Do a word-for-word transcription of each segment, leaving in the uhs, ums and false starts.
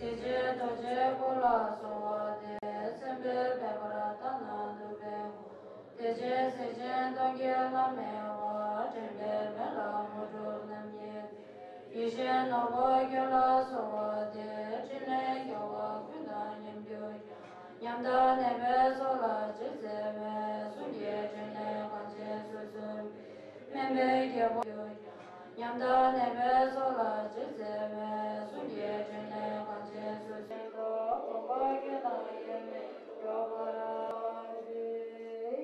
ཞེས་བྱའི་རྡོ་རྗེའི་སྐུ་ལ་གསོལ་བ་འདེབས། མཚན་དཔེའི་བེ་ཀར་ལྟ་ན་སྡུག་པའི་དགུང་། བདེ་ཆེན་གཟི་བྱིན་སྟོང་གི་ལྷ་མིའི་དབང་། དྲན་པའི་མེ་ལྷ་དངོས་གྲུབ་རྣམ་བསྙེན་ཏེ། ཡིད་བཞིན་ནོར་བུ་ཁྱོད་ལ་གསོལ་བ་འདེབས། ཕྲིན་ལས་རྒྱལ་བ་ཀུན་དང་མཉམ་གྱུར་ཀྱང་། ཉམས་དང་ནད་པའི་ཚོགས་ལ་ཅི་མཛད་པའི། གསུང་གི་ཕྲིན་ལས་གངས་ཅན་སུ་བཟུང་བའི། སྨན་པའི་རྒྱལ་པོ་ཁྱོད་ཀྱང་། ཉམས་དང་ནད་པའི་ཚོགས་ལ་ཅི་མཛད་པའི། གསུང་གི་ཕྲིན་ལས་གངས་ཅན་སུ་བཟུང་བའི། དགོངས་པ་ཁྱོད་དང་དབྱེར་མེད་འགྲོགས་པར་བགྱི།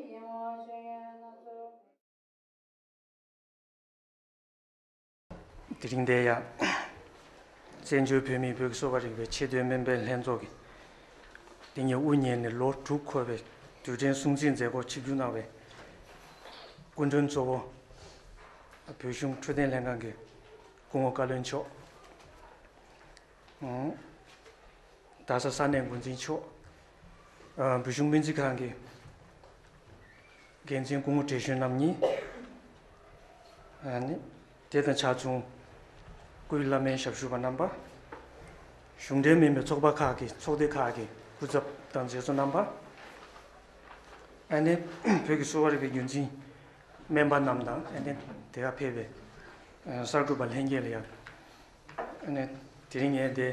ཡིད་འོང་མཆོད་ཡོན་སྣ་ཚོགས། དེ་རིང་འདིར་ཡང་བཙན་བྱོལ་བོད་མིའི་བོད་ཀྱི་གསོ་བ་རིག་པའི་ཆེད་དོན་སྨན་པའི་ལྷན་ཚོགས་ཀྱི་དེ་ཉིད་དབུ་བརྙེས་ནས་ལོ་དྲུག་འཁོར་བའི་དུས་དྲན་སྲུང་བརྩིའི་མཛད་སྒོ་ཆིབས་བསྒྱུར་གནང་བའི་སྐུ་མགྲོན་གཙོ་བོ་བོད་གཞུང་འཕྲོད་བསྟེན་ལྷན་ཁང་གི་སྐུ་ངོ་བཀའ་བློན་མཆོག་ཨང་། རྡ་ས་ས་གནས་འགོ་འཛིན་མཆོག་ཨ། བོད་གཞུང་སྨན་རྩིས་ཁང་གི་འགན་འཛིན་སྐུ་ངོ་བགྲེས་གཞོན་རྣམ་གཉིས། ཨ་ནི། དེ་དང་ཆ་མཚུངས་སྐུའི་བླ་སྨན་ཞབས་ཞུ་བ་རྣམ་པ། གཞུང་འབྲེལ་མིན་པའི་ཚོགས་པ་ཁག་གི་ཚོགས་སྡེ་ཁག་གི་སྐུ་ཚབ་དང་མཛད་གཙོ་རྣམ་པ། ཨ་ནི། བོད་ཀྱི་གསོ་བ་རིག་པའི་རྒྱུན་འཛིན་སྨན་པ་རྣམས་དང་། ཨ་ནི། དེ་ག་ཕེབས་པའི་གསར་འགོད་པ་ལྷན་རྒྱས་ལ་ཡང་། ཨ་ནི། དེ་རིང་ངས་འདི་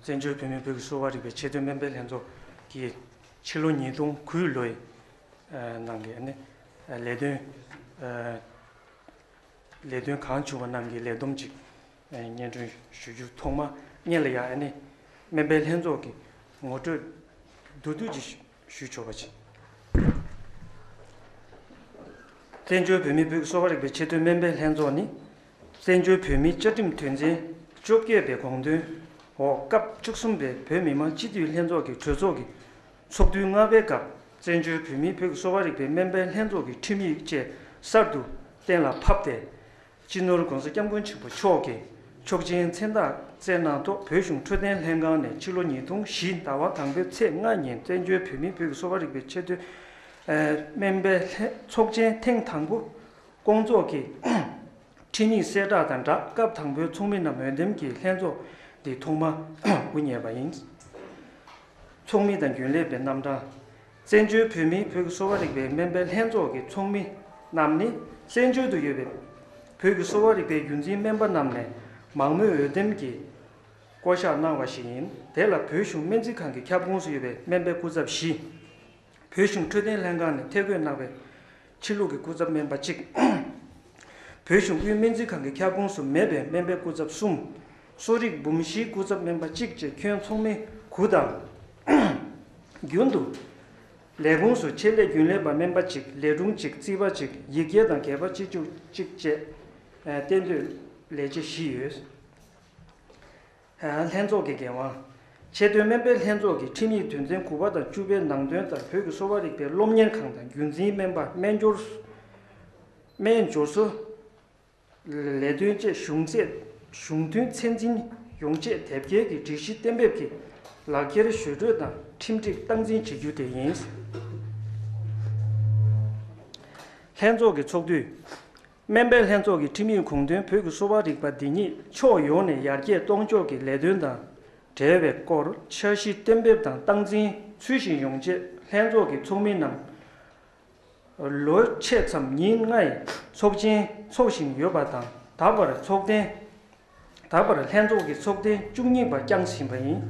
བཙན་བྱོལ་བོད་མིའི་བོད་ཀྱི་གསོ་བ་རིག་པའི་ཆེད་དོན་སྨན་པའི་ལྷན་ཚོགས་ཀྱིས་ཕྱི་ལོ་ཉིས་སྟོང་དགུ་ལོའི་ནང་གི་ཨ་ནི་ལས་དོན་ལས་དོན་གང་བྱུང་བ་རྣམས་ཀྱི་ལས་བསྡོམས་ཅིག་སྙན་སྒྲོན་ཞུ་རྒྱུ། ཐོག་མ་སྙན་ལ་ཡང་ཨ་ནི་སྨན་པའི་ལྷན་ཚོགས་ཀྱི་ངོ་སྤྲོད་མདོར་བསྡུས་ཅིག་ཞུ་ཆོག་པ་བྱེད། བཙན་བྱོལ་བོད་མིའི་བོད་ཀྱི་གསོ་བ་རིག་པའི་ཆེད་དོན་སྨན་པའི་ལྷན་ཚོགས་ནི། བཙན་བྱོལ་བོད་མིའི་བཅའ་ཁྲིམས་དོན་ཚན་བཅོ་བརྒྱད་པའི་དགོངས་དོན་འོག་སྐབས་བཅུ་གསུམ་པའི་བོད་མི་མང་སྤྱི་འཐུས་ལྷན་ཚོགས་ཀྱི་གྲོས་ཚོགས་ཀྱི་ཚོགས་དུས་ལྔ་པའི་སྐབས། བཙན་བྱོལ་བོད་མིའི་བོད་ཀྱི་གསོ་བ་རིག་པའི་སྨན་པའི་ལྷན་ཚོགས་ཀྱི་ཁྲིམས་ཡིག་བཅས་གསར་དུ་གཏན་ལ་ཕབ་སྟེ། སྤྱི་ནོར་༸གོང་ས་༸སྐྱབས་མགོན་ཆེན་པོ་མཆོག་གིས་ཆོག་མཆན་མཚན་རྟགས་བསྩལ་གནང་ཐོག་བོད་གཞུང་འཕྲོད་བསྟེན་ལྷན་ཁང་ནས་ཕྱི་ལོ་ཉིས་སྟོང་བཞི་ཟླ་བ་དང་པོའི་ཚེས་ལྔ་ཉིན་བཙན་བྱོལ་བོད་མིའི་བོད་ཀྱི་གསོ་བ་རིག་པའི་ཆེད་དོན་སྨན་པའི་ཚོགས་ཆེན་ཐེངས་དང་པོ་སྐོང་ཚོགས་ཀྱི་ཁྲིམས་ཡིག་གསལ་བསྒྲགས་དང་སྦྲགས། སྐབས་དང་པོའི་ཚོགས་མི་རྣམས་འོས་འདེམས་ཀྱིས་ལྷན་ཚོགས་འདི་ཐོག་མ་དབུ་བརྙེས་པ་ཡིན། ཚོགས་མི་དང་རྒྱུན་ལས་པའི་རྣམ་གྲངས། བཙན་བྱོལ་བོད་མིའི་བོད་ཀྱི་གསོ་བ་རིག་པའི་སྨན་པའི་ལྷན་ཚོགས་ཀྱི་ཚོགས་མི་རྣམས་ནི། བཙན་བྱོལ་དུ་ཡོད་པའི་བོད་ཀྱི་གསོ་བ་རིག་པའི་རྒྱུན་འཛིན་སྨན་པ་རྣམས་ནས་མང་མོས་འོས་འདེམས་ཀྱིས་བསྐོ་གཞག་གནང་བ་ཞིག་ཡིན། དེ་ལ་བོད་གཞུང་སྨན་རྩིས་ཁང་གི་ཁྱབ་ཁོངས་སུ་ཡོད་པའི་སྨན་པའི་སྐུ་ཚབ་བཞི། བོད་གཞུང་འཕྲོད་བསྟེན་ལྷན་ཁང་ནས་ཐད་བསྐོས་གནང་བའི་ཕྱི་ལུགས་ཀྱི་སྐུ་ཚབ་སྨན་པ་གཅིག། བོད་གཞུང་དབུས་སྨན་རྩིས་ཁང་གི་ཁྱབ་ཁོངས་སུ་མེད་པའི་སྨན་པའི་སྐུ་ཚབ་གསུམ། གསོ་རིག་འབུམ་བཞིའི་སྐུ་ཚབ་སྨན་པ་གཅིག་བཅས་ཁྱོན་ཚོགས་མི་དགུ་དང་། རྒྱུན་དུ་ལས་ཁུངས་སུ་ཆེད་ལས་རྒྱུན་ལས་པ་སྨན་པ་གཅིག། ལས་དྲུང་གཅིག། རྩིས་པ་གཅིག། ཡིག་སྐྱེལ་དང་སྒེར་པ་སྤྱི་སྤྱོད་གཅིག་བཅས་གཏན་སྡོད་ལས་བྱེད་བཞི་ཡོད། ལྷན་ཚོགས་ཀྱི་འགན་དབང་། ཆེད་དོན་སྨན་པའི་ལྷན་ཚོགས་ཀྱི་ཁྲིམས་ཡིག་དོན་ཚན་དགུ་པ་དང་བཅུ་པའི་ནང་དོན་ལྟར། བོད་ཀྱི་གསོ་བ་རིག་པའི་སློབ་གཉེར་ཁང་དང་རྒྱུན་འཛིན་སྨན་པ། སྨན་སྦྱོར་སྨན་སྦྱོར་གསོ་ལས་དོན་བཅས་གཞུང་ཚད། གཞུང་དོན་ཚད་འཛིན་ཡོང་ཆེད་དེབ་སྐྱེལ་གྱི་སྒྲིག་གཞི་གཏན་འབེབས་ཀྱི་ལག་འཁྱེར་ཞུ་སྤྲོད་དང་ཁྲིམས་སྒྲིག་སྟངས་འཛིན་བྱེད་རྒྱུ་དེ་ཡིན། ལྷན་ཚོགས་ཀྱི་ཚོགས་དུས། སྨན་པའི་ལྷན་ཚོགས་ཀྱི་ཁྲིམས་ཡིག་དགོངས་དོན་བོད་ཀྱི་གསོ་བ་རིག་པ་འདི་ཉིད་ཕྱོགས་ཡོངས་ནས་ཡར་རྒྱས་གཏོང་ཕྱོགས་ཀྱི་ལས་དོན་དང་འབྲེལ་བའི་སྐོར་འཆར་གཞི་གཏན་འབེབས་དང་སྟངས་འཛིན་ཚུལ་བཞིན་ཡོང་ཆེད། ལྷན་ཚོགས་ཀྱི་ཚོགས་མི་རྣམས་ལོ་ཕྱེད་ཙམ་ཉིན་ལྔའི་ཚོགས་ཆེན་འཚོགས་བཞིན་ཡོད་པ་དང་། ད་བར་ཚོགས་ཐེངས། ད་བར་ལྷན་ཚོགས་ཀྱི་ཚོགས་ཐེངས་བཅུ་གཉིས་པ་བསྐྱངས་ཟིན་པ་ཡིན།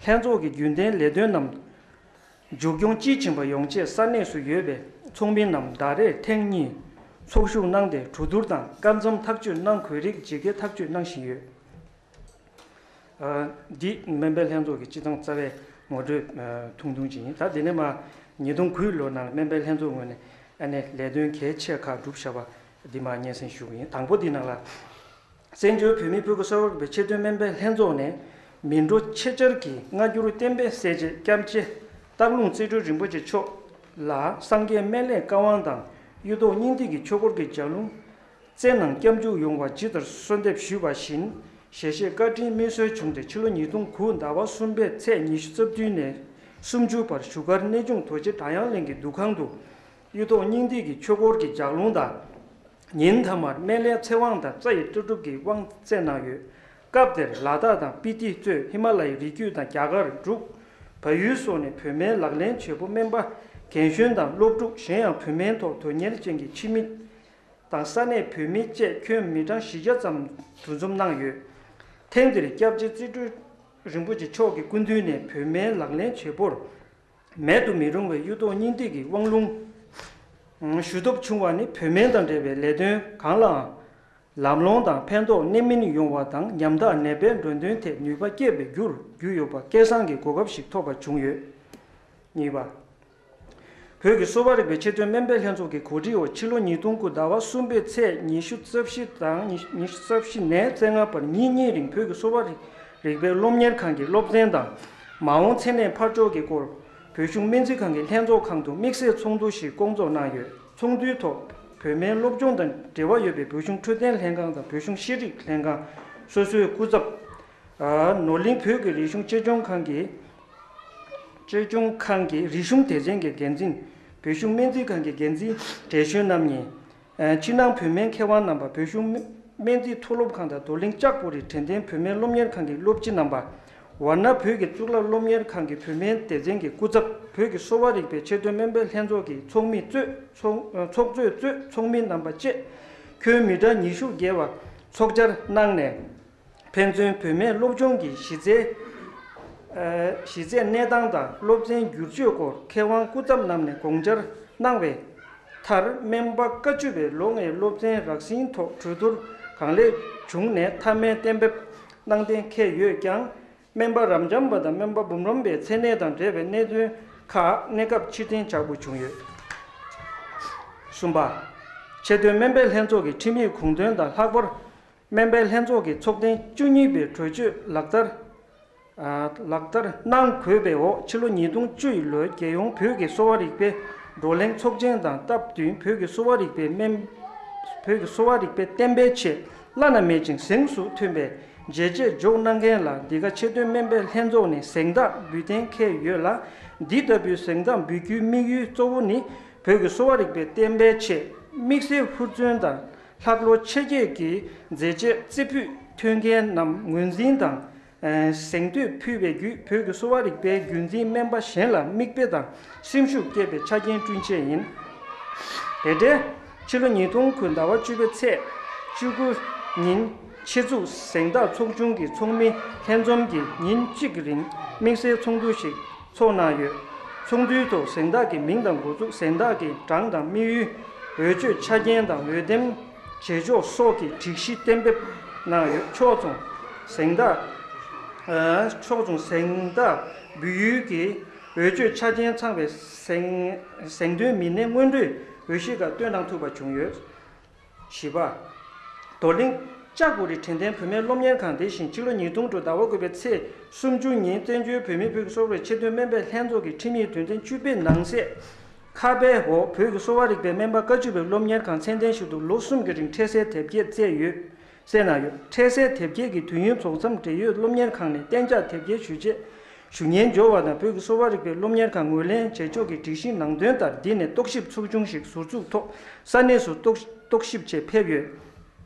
ལྷན་ཚོགས་ཀྱི་རྒྱུན་ལྡན་ལས་དོན་རྣམས་མཇུག་སྐྱོང་དཔྱིས་ཕྱིན་པ་ཡོང་ཆེད། ས་གནས་སུ་ཡོད་པའི་ཚོགས་མི་རྣམས་ཟླ་རེར་ཐེངས་གཉིས་ཚོགས་ཞུགས་གནང་སྟེ། གྲོས་བསྡུར་དང་སྐབས་མཚམས་ཐག་གཅོད་གནང་དགོས་རིགས་ཇི་དགེ་ཐག་གཅོད་གནང་བཞིན་ཡོད། ཨ། འདི་སྨན་པའི་ལྷན་ཚོགས་ཀྱི་སྤྱི་བཏང་རྩ་བའི་ངོ་སྤྲོད་ཨ། ཐུང་ཐུང་ཅིག་ཡིན། ད་དེ་ནས་མར་ཉིས་སྟོང་དགུ་ལོ་ནང་ལ་སྨན་པའི་ལྷན་ཚོགས་ངོས་ནས་ཨ་ནི་ལས་དོན་གལ་ཆེ་ཁག་བསྒྲུབས་བཞག་པ་འདི་མར་སྙན་སེང་ཞུ་གི་ཡིན། དང་པོ་འདི་ནང་ལ། བཙན་བྱོལ་བོད་མིའི་བོད་ཀྱི་གསོ་བ་རིག་པའི་ཆེད་དོན་སྨན་པའི་ལྷན་ཚོགས་ནས་མི་འགྲོ་ཆེད་བཅར་གྱི་སྔ་འགྱུར་བསྟན་པའི་གསལ་བྱེད་སྐྱབས་རྗེ་སྟག་ལུང་རྩེ་སྤྲུལ་རིན་པོ་ཆེ་མཆོག་ལ་སངས་རྒྱས་སྨན་བླའི་བཀའ་དབང་དང་གཡུ་ཐོག་སྙིང་ཐིག་གི་ཆོས་སྐོར་གྱི་ལྗགས་ལུང་། བསྩལ་གནང་སྐྱབས་འཇུག་ཡོང་བ་ཇི་ལྟར་གསོལ་འདེབས་ཞུས་པ་བཞིན། ཞལ་བཞེས་བཀའ་དྲིན་སྨིན་སྲོལ་བྱུང་སྟེ། ཕྱི་ལོ་ཉིས་སྟོང་དགུ་ཟླ་བ་གསུམ་པའི་ཚེས་ཉི་ཤུ་རྩ་བདུན་ནས་སུམ་ཅུ་བར་བཞུགས་སྒར་གནས་ཆུང་རྡོ་རྗེ་སྒྲ་དབྱངས་གླིང་གི་འདུ་ཁང་དུ་གཡུ་ཐོག་སྙིང་ཐིག་གི་ཆོས་སྐོར་གྱི་ལྗགས་ལུང་དང་། ཉིན་ཐ་མར་སྨན་བླའི་ཚེ་དབང་དང་རྩ་ཡི་ལྟ་གྲུབ་ཀྱི་དབང་བསྩལ་གནང་ཡོད། སྐབས་དེར་ལ་དྭགས་དང་སྤི་ཏི་གཙོས་ཧི་མ་ལ་ཡའི་རི་རྒྱུད་དང་རྒྱ་གར། འབྲུག་བལ་ཡུལ་སོགས་ནས་བོད་སྨན་ལག་ལེན་བྱེད་པོ་སྨན་པ་རྒན་གཞོན་དང་སློབ་ཕྲུག་གཞན་ཡང་བོད་སྨན་ཐོག་དོན་གཉེར་ཅན་གྱི་ཕྱི་མི་དང་ས་གནས་བོད་མི་བཅས་ཁྱོན་མི་གྲངས་བཞི་བརྒྱ་ཙམ་འདུ་འཛོམས་གནང་ཡོད། ཐེངས་འདིར་སྐྱབས་རྗེ་ཙི་ཀྲོའུ་རིན་པོ་ཆེ་མཆོག་གི་སྐུ་མདུན་ནས་བོད་སྨན་ལག་ལེན་བྱེད་པོར་མེད་དུ་མི་རུང་བའི་གཡུ་ཐོག་སྙིང་ཐིག་གི་དབང་ལུང་ཞུ་ཐོབ་བྱུང་བ་ནི་བོད་སྨན་དང་འབྲེལ་བའི་ལས་དོན་གང་ལའང་ལམ་ལྷོང་དང་ཕན་ཐོགས་གནད་སྨིན་ཡོང་བ་དང་ཉམ་ཐག་ནད་པའི་འགྲོ་དོན་ཐད་ནུས་པ་སྐྱེད་པའི་རྒྱུར་གྱུར་ཡོད་པ་སྐལ་བཟང་གི་གོ་སྐབས་ཤིག་ཐོབ་པ་བྱུང་ཡོད། གཉིས་པ། བོད་ཀྱི་གསོ་བ་རིག་པའི་ཆེད་དོན་སྨན་པའི་ལྷན་ཚོགས་ཀྱི་གོ་སྒྲིག་འོག་ཕྱི་ལོ་ཉིས་སྟོང་དགུ་ཟླ་བ་གསུམ་པའི་ཚེས་ཉི་ཤུ་རྩ་བཞི་དང་ཉི་ཉི་ཤུ་རྩ་བཞི་ནས་རྩ་ལྔ་བར་ཉིན་གཉིས་རིང་བོད་ཀྱི་གསོ་བ་རིག་རིག་པའི་སློབ་གཉེར་ཁང་གི་སློབ་ཚན་དང་མ་འོངས་མཚན་གནས་ཕར་ཕྱོགས་ཀྱི་སྐོར་བོད་གཞུང་སྨན་རྩིས་ཁང་གི་ལྷན་ཚོགས་ཁང་དུ་དམིགས་བསལ་ཚོགས་འདུ་ཞིག་བསྐོང་ཚོགས་གནང་ཡོད། ཚོགས་འདུའི་ཐོག་བོད་སྨན་སློབ་སྦྱོང་དང་འབྲེལ་བ་ཡོད་པའི་བོད་གཞུང་འཕྲོད་བསྟེན་ལྷན་ཁང་དང་བོད་གཞུང་ཤེས་རིག་ལྷན་ཁང་སོ་སོའི་སྐུ་ཚབ། ཨ། ནོར་གླིང་བོད་ཀྱི་རིག་གཞུང་གཅེས་སྐྱོང་ཁང་གི་གཅེས་སྐྱོང་ཁང་གི་རིག་གཞུང་སྡེ་ཚན་གྱི་འགན་འཛིན། བོད་གཞུང་སྨན་རྩིས་ཁང་གི་འགན་འཛིན་བགྲེས་གཞོན་རྣམ་གཉིས། ཨ། ཕྱི་ནང་བོད་སྨན་མཁས་དབང་རྣམ་པ། བོད་གཞུང་སྨན་རྩིས་མཐོ་སློབ་ཁང་དང་རྡོར་གླིང་ལྕགས་པོ་རི་དྲན་རྟེན་བོད་སྨན་སློབ་གཉེར་ཁང་གི་སློབ་སྤྱི་རྣམ་པ། ཝཱ་ཎ་བོད་ཀྱི་གཙུག་ལག་སློབ་གཉེར་ཁང་གི་བོད་སྨན་སྡེ་ཚན་གྱི་སྐུ་ཚབ། བོད་ཀྱི་གསོ་བ་རིག་པའི་ཆེད་དོན་སྨན་པའི་ལྷན་ཚོགས་ཀྱི་ཚོགས་མི་གཙོས་ཚོགས་ཚོགས་གཙོས་གཙོས་ཚོགས་མི་རྣམ་པ་བཅས་ཁྱོན་མི་གྲངས་ཉི་ཤུ་བརྒལ་བ་ཚོགས་བཅར་གནང་ནས། ཕན་ཚུན་བོད་སྨན་སློབ་སྦྱོང་གི་གཞི་རྩའི་ཨ་གཞི་རྩའི་གནས་སྟངས་དང་སློབ་ཚན་བསྒྱུར་བཅོས་སྐོར་མཁས་དབང་སྐུ་ཚབ་རྣམས་ནས་དགོངས་འཆར་གནང་བའི་མཐར། སྨན་པ་བཀའ་བཅུ་པའི་ལོ་ལྔའི་སློབ་ཚན་རགས་ཟིན་ཐོག་གྲོས་བསྡུར་གང་ལེགས་བྱུང་ནས་མཐའ་མའི་གཏན་འབེབས་གནང་གཏན་འཁེལ་ཡོད་ཀྱང་། སྨན་པ་རབ་འབྱམས་པ་དང་སྨན་པ་འབུམ་རམས་པའི་མཚན་གནས་དང་འབྲེལ་བའི་གནད་དོན་ཁག་གནས་སྐབས་ཕྱིར་འཐེན་བྱ་དགོས་བྱུང་ཡོད། གསུམ་པ། ཆེད་དོན་སྨན་པའི་ལྷན་ཚོགས་ཀྱི་ཁྲིམས་ཡིག་དགོངས་དོན་དང་། ལྷག་པར་སྨན་པའི་ལྷན་ཚོགས་ཀྱི་ཚོགས་ཐེངས་བཅུ་གཉིས་པའི་གྲོས་ཆོད་ལག་བསྟར། ཨ། ལག་བསྟར་གནང་དགོས་པའི་འོག་ཕྱི་ལོ་ཉིས་སྟོང་བཅུ་ཡི་ལོའི་རྒྱལ་ཡོངས་བོད་ཀྱི་གསོ་བ་རིག་པའི་བགྲོ་གླེང་ཚོགས་ཆེན་དང་སྟབས་བསྟུན་བོད་ཀྱི་གསོ་བ་རིག་པའི་སྨན། བོད་ཀྱི་གསོ་བ་རིག་པའི་བསྟན་པའི་ཆེད་བླ་ན་མེད་ཅིང་གཟེངས་སུ་ཐོན་པའི་བྱས་རྗེས་འཇོག་གནང་མཁན་ལ་འདི་ག་ཆེད་དོན་སྨན་པའི་ལྷན་ཚོགས་ནས་གཟེངས་རྟགས་འབུལ་གཏན་འཁེལ་ཡོད་ལ། འདི་ལྟ་བུའི་གཟེངས་རྟགས་འབུལ་རྒྱུའི་དམིགས་ཡུལ་གཙོ་བོ་ནི་བོད་ཀྱི་གསོ་བ་རིག་པའི་བསྟན་པའི་ཆེད་དམིགས་བསལ་ཧུར་བརྩོན་དང་ལྷག་བློ་ཆེ་བསྐྱེད་ཀྱིས་མཛད་རྗེས་རྩེ་ཕུད་ཐོན་མཁན་རྣམས་ངོས་འཛིན་དང་། ཨ། གཟེངས་བསྟོད་ཕུལ་བའི་བརྒྱུད་བོད་ཀྱི་གསོ་བ་རིག་པའི་རྒྱུན་འཛིན་སྨན་པ་གཞན་ལ་མིག་དཔེ་དང་སེམས་ཤུགས་བསྐྱེད་པའི་ཆ་རྐྱེན་བསྐྲུན་ཆེད་ཡིན། དེ་འབྲེལ་ཕྱི་ལོ་ཉིས་སྟོང་དགུ་ཟླ་བ་བཅུ་པའི་ཚེས་བཅུ་དགུ་ཉིན་ཆེད་འཛུགས་གཟེངས་རྟགས་ཚོགས་ཆུང་གི་ཚོགས་མི་ལྷན་འཛོམས་ཀྱིས་ཉིན་གཅིག་རིང་དམིགས་བསལ་ཚོགས་འདུ་ཞིག་ཚོགས་གནང་ཡོད། ཚོགས་འདུའི་ཐོག་གཟེངས་རྟགས་ཀྱི་མིང་དང་འགོ་འཛུགས། གཟེངས་རྟགས་ཀྱི་གྲངས་དང་དམིགས་ཡུལ། འོས་ཆོས་ཆ་རྐྱེན་དང་འོས་འདེམས་བྱེད་ཕྱོགས་སོགས་ཀྱི་སྒྲིག་གཞི་གཏན་འབེབས་གནང་ཡོད། ཕྱོགས་མཚུངས་གཟེངས་རྟགས། ཨ། ཕྱོགས་མཚུངས་གཟེངས་རྟགས་འབུལ་ཡུལ་གྱི་འོས་ཆོས་ཆ་རྐྱེན་ཚང་བའི་གཟེངས་གཟེངས་ཐོན་མི་སྣའི་སྔོན་འགྲོའི་འོས་གཞི་ཁག་བཏོན་གནང་ཐུབ་པ་བྱུང་ཡོད། བཞི་པ། རྡོར་གླིང་ལྕགས་པོ་རི་དྲན་རྟེན་བོད་སྨན་སློབ་གཉེར་ཁང་དེ་བཞིན་ཕྱི་ལོ་ཉིས་སྟོང་དྲུག་ཟླ་བ་དགུ་པའི་ཚེས་སུམ་ཅུ་ཉིན་བཙན་བྱོལ་བོད་མིའི་བོད་ཀྱི་གསོ་བའི་ཆེད་དོན་སྨན་པའི་ལྷན་ཚོགས་ཀྱི་ཁྲིམས་ཡིག་དོན་ཚན་བཅུ་པའི་ནང་གསེས་ཁ་པའི་འོག་བོད་ཀྱི་གསོ་བ་རིག་པའི་སྨན་པ་བཀའ་བཅུ་པའི་སློབ་གཉེར་ཁང་ཚད་ལྡན་ཞིག་ཏུ་ལོ་གསུམ་གྱི་རིང་འཕྲལ་སེལ་དེབ་སྐྱེལ་བསྩལ་ཡོད། གསལ་གནང་ཡོད། འཕྲལ་སེལ་དེབ་སྐྱེལ་གྱི་དུས་ཡུན་རྫོགས་མཚམས་འབྲེལ་ཡོད་སློབ་གཉེར་ཁང་ནས་གཏན་འཇགས་དེབ་སྐྱེལ་ཞུ་ཆེད་ཞུ་སྙན་འབྱོར་བ་དང་བོད་ཀྱི་གསོ་བ་རིག་པའི་སློབ་གཉེར་ཁང་ངོས་ལེན་བྱེད་ཕྱོགས་ཀྱི་སྒྲིག་གཞིའི་ནང་དོན་ལྟར་འདི་ནས་རྟོག་ཞིབ་ཚོགས་ཆུང་ཞིག་ཟུར་འཛུགས་ཐོག་ས་གནས་སུ་རྟོག་རྟོག་ཞིབ་ཆེད་ཕེབས་ཡོད།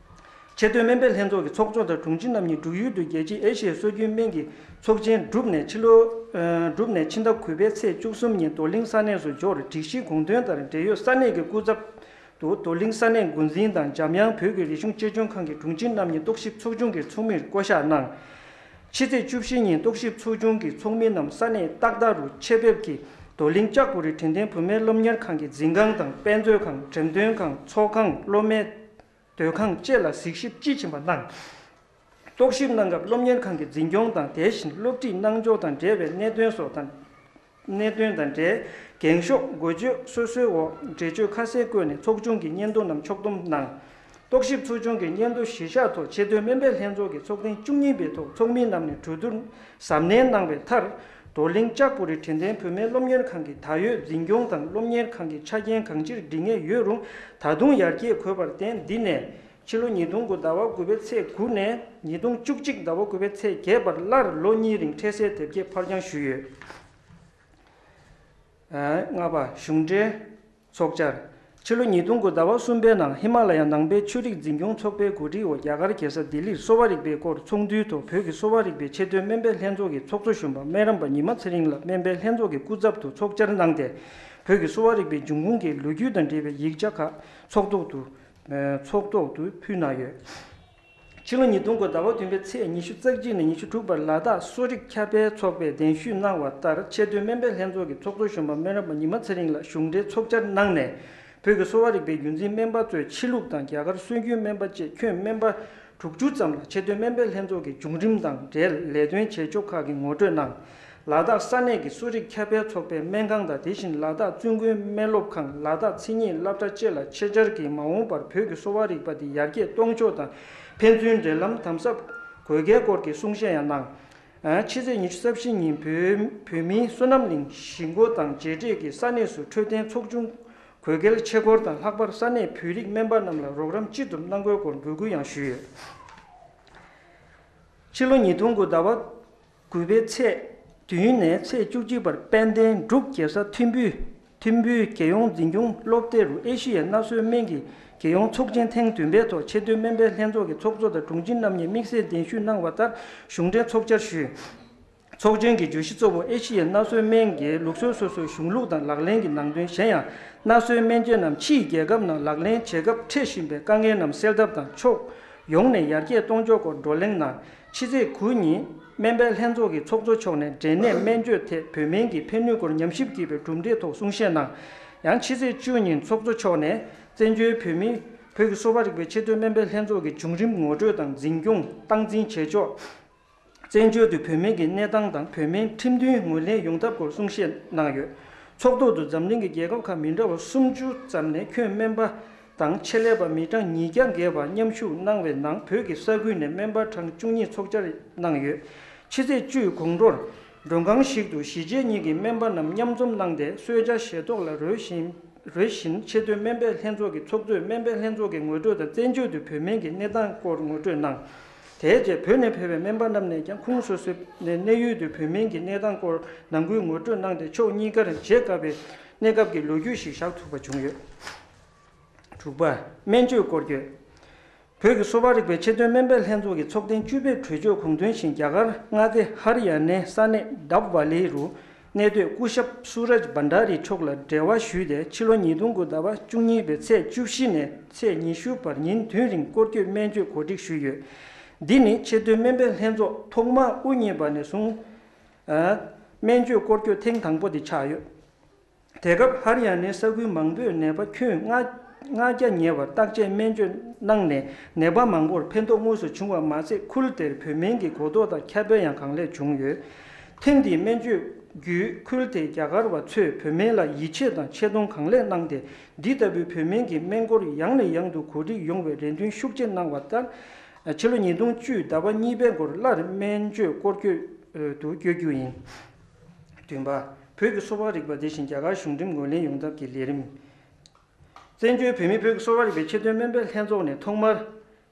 ཆེད་དོན་སྨན་པའི་ལྷན་ཚོགས་ཀྱི་ཚོགས་གཙོ་དང་དྲུང་ཆེ་རྣམ་གཉིས་འབྲུག་ཡུལ་དུ་རྒྱལ་སྤྱིའི་ཨེ་ཤི་ཡའི་སྲོལ་རྒྱུན་སྨན་གྱི་ཚོགས་ཆེན་གྲུབ་ནས་ཕྱི་ལོ། ཨ། གྲུབ་ནས་ཕྱི་ཟླ་དགུ་པའི་ཚེས་བཅུ་གསུམ་ཉིན་རྡོར་གླིང་ས་གནས་སུ་འབྱོར། སྒྲིག་གཞིའི་དགོངས་དོན་ལྟར་འབྲེལ་ཡོད་ས་གནས་ཀྱི་སྐུ་ཚབ་ཏུ་རྡོར་གླིང་ས་གནས་འགོ་འཛིན་དང་འཇམ་དབྱངས་བོད་ཀྱི་རིག་གཞུང་གཅེས་སྐྱོང་ཁང་གི་དྲུང་ཆེ་རྣམ་གཉིས་རྟོག་ཞིབ་ཚོགས་ཆུང་གི་ཚོགས་མིར་བསྐོ་གཞག་གནང་། ཕྱི་ཚེས་བཅུ་བཞི་ཉིན་རྟོག་ཞིབ་ཚོགས་ཆུང་གི་ཚོགས་མི་རྣམས་ས་གནས་ཏག་ཏག་རུ་ཆེད་ཕེབས་ཀྱིས་རྡོར་གླིང་ལྕགས་པོ་རི་དྲན་རྟེན་བུད་མེད་སློབ་གཉེར་ཁང་གི་འཛིན་ཁང་དང་དཔེ་མཛོད་ཁང་། འགྲེམས་སྟོན་ཁང་། ཚོགས་ཁང་། སློབ་མའི་སྡོད་ཁང་བཅས་ལ་གཟིགས་ཞིབ་དཔྱིས་ཕྱིན་པ་གནང་། རྟོག་ཞིབ་གནང་སྐབས་སློབ་གཉེར་ཁང་གི་འཛིན་སྐྱོང་དང་དེ་བཞིན་སློབ་ཁྲིད་གནང་ཕྱོགས་དང་འབྲེལ་བའི་གནད་དོན་སོགས་དང་། གནད་དོན་དང་འབྲེལ་འགེངས་ཤོག་འགོ་བརྗོད་སོ་སོའི་འོག་འགྲེལ་བརྗོད་ཁ་གསལ་བཀོད་ནས་ཚོགས་ཆུང་གི་སྙན་ཐོ་རྣམས་ཕྱོགས་བསྡོམས་གནང་། རྟོག་ཞིབ་ཚོགས་ཆུང་གི་སྙན་ཐོ་གཞི་བཞག་ཐོག་ཆེད་དོན་སྨན་པའི་ལྷན་ཚོགས་ཀྱི་ཚོགས་ཐེངས་བཅུ་གཉིས་པའི་ཐོག་ཚོགས་མི་རྣམས་ནས་གྲོས་བསྡུར་གཟབ་ནན་གནང་བའི་མཐར། རྡོར་གླིང་ལྕགས་པོ་རི་དྲན་རྟེན་བུད་མེད་སློབ་གཉེར་ཁང་གི་ད་ཡོད་འཛིན་སྐྱོང་དང་སློབ་གཉེར་ཁང་གི་ཆ་རྐྱེན་གང་ཅིར་འགྲིག་ངེས་ཡོད་རུང་ད་དུང་ཡར་རྒྱས་དགོས་པར་བརྟེན་འདི་ནས་ཕྱི་ལོ་ཉིས་སྟོང་དགུ་ཟླ་བ་དགུ་པའི་ཚེས་དགུ་ནས་ཉིས་སྟོང་བཅུ་གཅིག་ཟླ་བ་དགུ་པའི་ཚེས་བརྒྱད་བར་སླར་ལོ་གཉིས་རིང་འཕྲལ་སེལ་དེབ་སྐྱེལ་ཕར་འགྱངས་ཞུས་ཡོད། ལྔ་པ། གཞུང་འབྲེལ་ཚོགས་བཅར། ཕྱི་ལོ་ཉིས་སྟོང་དགུ་ཟླ་བ་གསུམ་པའི་ནང་ཧི་མ་ལ་ཡ་ནང་པའི་ཆོས་རིག་འཛིན་སྐྱོང་ཚོགས་པའི་གོ་སྒྲིག་འོག་རྒྱ་གར་རྒྱལ་ས་ལྡི་ལིར་གསོ་བ་རིག་པའི་སྐོར་ཚོགས་འདུའི་ཐོག་བོད་ཀྱི་གསོ་བ་རིག་པའི་ཆེད་དོན་སྨན་པའི་ལྷན་ཚོགས་ཀྱི་ཚོགས་གཙོ་གཞོན་པ་སྨན་རམས་པ་ཉི་མ་ཚེ་རིང་ལགས་སྨན་པའི་ལྷན་ཚོགས་ཀྱི་སྐུ་ཚབ་ཏུ་ཚོགས་བཅར་གནང་སྟེ། བོད་ཀྱི་གསོ་བ་རིག་པའི་འབྱུང་ཁུངས་ཀྱི་ལོ་རྒྱུས་དང་འབྲེལ་བའི་ཡིག་ཆ་ཁག་ཚོགས་ཐོག་ཏུ་ཚོགས་ཐོག་ཏུ་ཕུལ་གནང་ཡོད། ཕྱི་ལོ་ཉིས་སྟོང་དགུ་ཟླ་བ་བདུན་པའི་ཚེས་ཉི་ཤུ་རྩ་གཅིག་ནས་ཉི་ཤུ་དྲུག་བར་ལ་དྭགས་གསོ་རིག་ཁྱབ་སྤེལ་ཚོགས་པས་གདན་ཞུ་གནང་བ་ལྟར། ཆེད་དོན་སྨན་པའི་ལྷན་ཚོགས་ཀྱི་ཚོགས་གཙོ་གཞོན་པ་སྨན་རམས་པ་ཉི་མ་ཚེ་རིང་ལགས་གཞུང་འབྲེལ་ཚོགས་བཅར་གནང་ནས། བོད་ཀྱི་གསོ་བ་རིག་པའི་རྒྱུན་འཛིན་སྨན་པ་གཙོས་ཕྱི་ལུགས་དང་རྒྱ་གར་སྲོལ་རྒྱུན་སྨན་པ་བཅས་ཁྱོན་སྨན་པ་དྲུག་ཅུ་ཙམ་ལ་ཆེད་དོན་སྨན་པའི་ལྷན་ཚོགས་ཀྱི་བྱུང་རིམ་དང་འབྲེལ་ལས་དོན་བྱེད་ཕྱོགས་ཁག་གི་ངོ་སྤྲོད་གནང་། ལ་དྭགས་ས་གནས་ཀྱི་གསོ་རིག་ཁྱབ་སྤེལ་ཚོགས་པའི་སྨན་ཁང་དང་། དེ་བཞིན་ལ་དྭགས་བཙུན་དགོན་སྨན་སློབ་ཁང་། ལ་དྭགས་མཚན་ཉིད་སློབ་གྲྭ་བཅས་ལ་ཆེད་བཅར་གྱིས་མ་འོངས་པར་བོད་ཀྱི་གསོ་བ་རིག་པ་འདི་ཡར་རྒྱས་གཏོང་ཕྱོགས་དང་ཕན་ཚུན་འབྲེལ་ལམ་དམ་ཟབ་དགོས་གལ་སྐོར་གྱི་གསུང་བཤད་ཡང་གནང་། ཕྱི་ཚེས་ཉི་ཤུ་རྩ་བཞི་ཉིན་བོད་བོད་མིའི་བསོད་ནམས་གླིང་གཞིས་འགོ་དང་རྗེས་འབྲེལ་གྱི་ས་གནས་སུ་འཕྲོད་བསྟེན་ཚོགས་ཆུང་དགོས་གལ་ཆེ་སྐོར་དང་། ལྷག་པར་ས་གནས་བོད་རིགས་སྨན་པ་རྣམས་ལ་རོགས་རམ་ཅི་ཐུབ་གནང་དགོས་སྐོར་འབོད་སྐུལ་ཡང་ཞུས་ཡོད། ཕྱི་ལོ་ཉིས་སྟོང་དགུ་ཟླ་བ་དགུ་པའི་ཚེས་བདུན་ནས་ཚེས་བཅུ་གཅིག་བར་དཔལ་ལྡན་འབྲུག་རྒྱལ་ས་ཐིམ་ཕུ་ཐིམ་ཕུའི་རྒྱལ་ཡོངས་འཛིན་སྐྱོང་སློབ་སྡེ་རུ་ཨེ་ཤི་ཡའི་སྣ་ཟོས་སྨན་གྱི་རྒྱལ་ཡོངས་ཚོགས་ཆེན་ཐེངས་བདུན་པའི་ཐོག་ཆེད་དོན་སྨན་པའི་ལྷན་ཚོགས་ཀྱི་ཚོགས་གཙོ་དང་དྲུང་ཆེ་རྣམ་གཉིས་དམིགས་བསལ་གདན་ཞུ་གནང་བ་ལྟར་གཞུང་འབྲེལ་ཚོགས་བཅར་ཞུས། ཚོགས་ཆེན་གྱི་བརྗོད་གཞི་གཙོ་བོ་ཨེ་ཤི་ཡའི་སྣ་ཟོས་སྨན་གྱི་ལུགས་སྲོལ་སོ་སོའི་གཞུང་ལུགས་དང་ལག་ལེན་གྱི་ནང་དོན། གཞན་ཡང་སྣ་ཟོས་སྨན་བཅོས་རྣམས་ཕྱིའི་རྒྱལ་ཁབ་ནང་ལག་ལེན་བྱེད་སྐབས་འཕྲད་བཞིན་པའི་དཀའ་ངལ་རྣམས་སེལ་ཐབས་དང་ཕྱོགས་ཡོངས་ནས་ཡར་རྒྱས་གཏོང་ཕྱོགས་སྐོར་བགྲོ་གླེང་གནང་། ཕྱི་ཚེས་དགུ་ཉིན་སྨན་པའི་ལྷན་ཚོགས་ཀྱི་ཚོགས་གཙོ་མཆོག་ནས་འབྲས་ནད་སྨན་བཅོས་ཐད་བོད་སྨན་གྱི་ཕན་ནུས་སྐོར་ཉམས་ཞིབ་བགྱིས་པའི་གྲུབ་འབྲས་ཐོག་གསུང་བཤད་གནང་། ཡང་ཕྱི་ཚེས་བཅུ་ཉིན་ཚོགས་གཙོ་མཆོག་ནས་བཙན་བྱོལ་བོད་མིའི་བོད་ཀྱི་གསོ་བ་རིག་པའི་ཆེད་དོན་སྨན་པའི་ལྷན་ཚོགས་ཀྱི་བྱུང་རིམ་ངོ་སྤྲོད་དང་འཛིན་སྐྱོང་སྟངས་འཛིན་བྱེད་ཕྱོགས། བཙན་བྱོལ་དུ་བོད་སྨན་གྱི་གནས་སྟངས་དང་བོད་སྨན་ཁྲིམས་མཐུན་ངོས་ལེན་ཡོང་ཐབས་སྐོར་གསུང་བཤད་གནང་ཡོད། ཚོགས་ཐོག་ཏུ་འཛམ་གླིང་གི་རྒྱལ་ཁབ་ཁག་མི་འདྲ་བ་སུམ་ཅུ་ཙམ་ནས་ཁྱོན་སྨན་པ་དང་ཆེད་ལས་པ་མི་གྲངས་ཉིས་བརྒྱ་བརྒལ་བ་མཉམ་ཞུགས་གནང་བའི་ནང་བོད་ཀྱི་ས་ཁུལ་ནས་སྨན་པ་གྲངས་བཅུ་གཉིས་ཚོགས་བཅར་གནང་ཡོད། ཕྱི་ཚེས་བཅུའི་དགོང་དྲོར་མགྲོན་ཁང་ཞིག་ཏུ་གཞིས་བྱེས་གཉིས་ཀྱི་སྨན་པ་རྣམས་མཉམ་འཛོམས་གནང་སྟེ་གསོལ་ཇ་བཞེས་ཐོག་ལ་རོལ་བཞིན། རེ་བཞིན་ཆེད་དོན་སྨན་པའི་ལྷན་ཚོགས་ཀྱི་ཚོགས་གཙོས་སྨན་པའི་ལྷན་ཚོགས་ཀྱི་ངོ་སྤྲོད་དང་བཙན་བྱོལ་དུ་བོད་སྨན་གྱི་གནས་སྟངས་སྐོར་ངོ་སྤྲོད་གནང་། དེའི་རྗེས་བོད་ནས་ཕེབས་པའི་སྨན་པ་རྣམས་ནས་ཀྱང་ཁོངས་སོ་སོའི་ནས་གནས་ཡུལ་དུ་བོད་སྨན་གྱི་གནས་སྟངས་སྐོར་ནང་ཁུལ་ངོ་སྤྲོད་གནང་སྟེ་ཕྱོགས་གཉིས་ཀར་བརྗེད་དཀའ་བའི་གནས་སྐབས་ཀྱི་ལོ་རྒྱུས་ཤིག་བཞག་ཐུབ་པ་བྱུང་ཡོད། དྲུག་པ། སྨན་བཅོས་སྐོར་སྐྱོད། བོད་ཀྱི་གསོ་བ་རིག་པའི་ཆེད་དོན་སྨན་པའི་ལྷན་ཚོགས་ཀྱི་ཚོགས་ཐེངས་བཅུ་པའི་གྲོས་ཆོད་དགོངས་དོན་བཞིན། རྒྱ་གར་མངའ་སྡེ་ཧར་ཡ་ནའི་ས་གནས་ཌབ་ཝ་ལི་རུ་གནས་སྡོད་སྐུ་ཞབས་སུ་རཱཇ་བྷན་ཌ་རི་མཆོག་ལ་འབྲེལ་བ་ཞུས་ཏེ། ཕྱི་ལོ་ཉིས་སྟོང་དགུ་ཟླ་བ་བཅུ་གཉིས་པའི་ཚེས་བཅུ་བཞི་ནས་ཚེས་ཉི་ཤུ་བར་ཉིན་བདུན་རིང་སྐོར་སྐྱོད་སྨན་བཅོས་གོ་སྒྲིག་ཞུས་ཡོད། འདི་ནི་ཆེད་དོན་སྨན་པའི་ལྷན་ཚོགས་ཐོག་མར་དབུ་བརྙེས་པ་ནས་བཟུང་ཨ་སྨན་བཅོས་སྐོར་སྐྱོད་ཐེངས་དང་པོ་དེ་ཆགས་ཡོད། དེ་སྐབས་ཧར་ཡ་ནའི་ས་ཁུལ་མང་པོས་ནད་པ་ཁྱོན་ལྔ་ལྔ་བརྒྱ་ཉེ་བར་བརྟག་དཔྱད་སྨན་བཅོས་གནང་ནས། ནད་པ་མང་པོར་ཕན་ཐོགས་དངོས་སུ་བྱུང་བ་མ་ཟད། ཁུལ་དེར་བོད་སྨན་གྱི་གོ་རྟོགས་དང་ཁྱབ་སྤེལ་ཡང་གང་ལེགས་བྱུང་ཡོད། ཐེངས་འདིའི་སྨན་བཅོས་བརྒྱུད་ཁུལ་དེའི་རྒྱ་གར་བ་ཚོས་བོད་སྨན་ལ་ཡིད་ཆེས་དང་ཆེ་མཐོང་གང་ལེགས་གནང་སྟེ། འདི་ལྟ་བུའི་བོད་སྨན་གྱི་སྨན་སྐོར་ཡང་ནས་ཡང་དུ་གོ་སྒྲིག་ཡོང་བའི་རེ་འདུན་ཤུགས་ཆེ་གནང་བ་ལྟར། ཕྱི་ལོ་ཉིས་སྟོང་བཅུ་ཟླ་བ་གཉིས་པའི་འགོར་སླར་སྨན་བཅོས་སྐོར་སྐྱོད་དུ་བསྐྱོད་རྒྱུ་ཡིན། བདུན་པ། བོད་ཀྱི་གསོ་བ་རིག་པ་དེ་བཞིན་རྒྱ་གར་གཞུང་འབྲེལ་ངོས་ལེན་ཡོང་ཐབས་ཀྱི་ལས་རིམ། བཙན་བྱོལ་བོད་མིའི་བོད་ཀྱི་གསོ་བ་རིག་པའི་ཆེད་དོན་སྨན་པའི་ལྷན་ཚོགས་ནས་ཐོག་མར་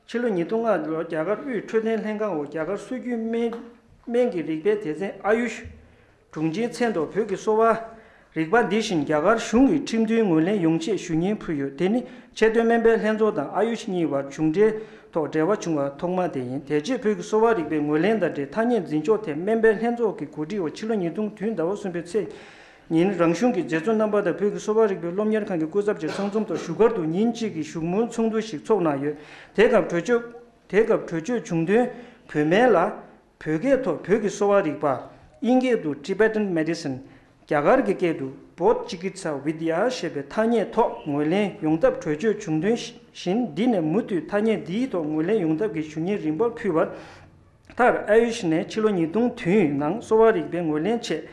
ཕྱི་ལོ་ཉིས་སྟོང་ལྔ་ལོར་རྒྱ་གར་དབུས་འཕྲོད་བསྟེན་ལྷན་ཁང་འོག་རྒྱ་གར་སྲོལ་རྒྱུན་སྨན་སྨན་གྱི་རིག་པའི་སྡེ་ཚན་ཨ་ཡུཤ་དྲུང་ཆེའི་མཚན་ཐོག་བོད་ཀྱི་གསོ་བ་རིག་པ་འདི་བཞིན་རྒྱ་གར་གཞུང་གིས་ཁྲིམས་མཐུན་ངོས་ལེན་ཡོང་ཆེད་ཞུ་སྙན་ཕུལ་ཡོད། དེ་ནི་ཆེད་དོན་སྨན་པའི་ལྷན་ཚོགས་དང་ཨ་ཡུཤ་གཉིས་བར་གཞུང་འབྲེལ་ཐོག་འབྲེལ་བ་བྱུང་བ་ཐོག་མ་དེ་ཡིན། དེ་རྗེས་བོད་ཀྱི་གསོ་བ་རིག་པའི་ངོས་ལེན་དང་འབྲེལ་ཐ་སྙད་འཛིན་ཕྱོགས་ཐད་སྨན་པའི་ལྷན་ཚོགས་ཀྱི་གོ་སྒྲིག་འོག་ཕྱི་ལོ་ཉིས་སྟོང་བདུན་ཟླ་བ་གསུམ་པའི་ཚེས་ཉིན་རང་གཞུང་གི་མཛད་གཙོ་རྣམ་པ་དང་བོད་ཀྱི་གསོ་བ་རིག་པའི་སློབ་གཉེར་ཁང་གི་སྐུ་ཚབ་བཅས་ཚང་འཛོམས་ཐོག་བཞུགས་སྒར་དུ་ཉིན་གཅིག་གི་བཞུགས་མོལ་ཚོགས་འདུ་ཞིག་ཚོགས་གནང་ཡོད། དེ་སྐབས་གྲོས་ཆོད། དེ་སྐབས་གྲོས་ཆོད་བྱུང་དོན། བོད་སྨན་ལ་བོད་སྐད་ཐོག་བོད་ཀྱི་གསོ་བ་རིག་པ། དབྱིན་སྐད་དུ་Tibetan Medicine། རྒྱ་གར་གྱི་སྐད་དུ་Bodh Chikitsa Vidya ཞེས་པའི་ཐ་སྙད་ཐོག་ངོས་ལེན་ཡོང་ཐབས་གྲོས་ཆོད་བྱུང་དོན་བཞིན། འདི་ནས་མུ་མཐུད་ཐ་སྙད་འདིའི་ཐོག་ངོས་ལེན་ཡོང་ཐབས་ཀྱི་ཞུ་སྙན་རིམ་པར་ཕུལ་བར། མཐར་ཨ་ཡུཤ་ནས་ཕྱི་ལོ་ཉིས་སྟོང་བདུན་ནང་གསོ་བ་རིག་པའི་ངོས་ལེན་ཆེད་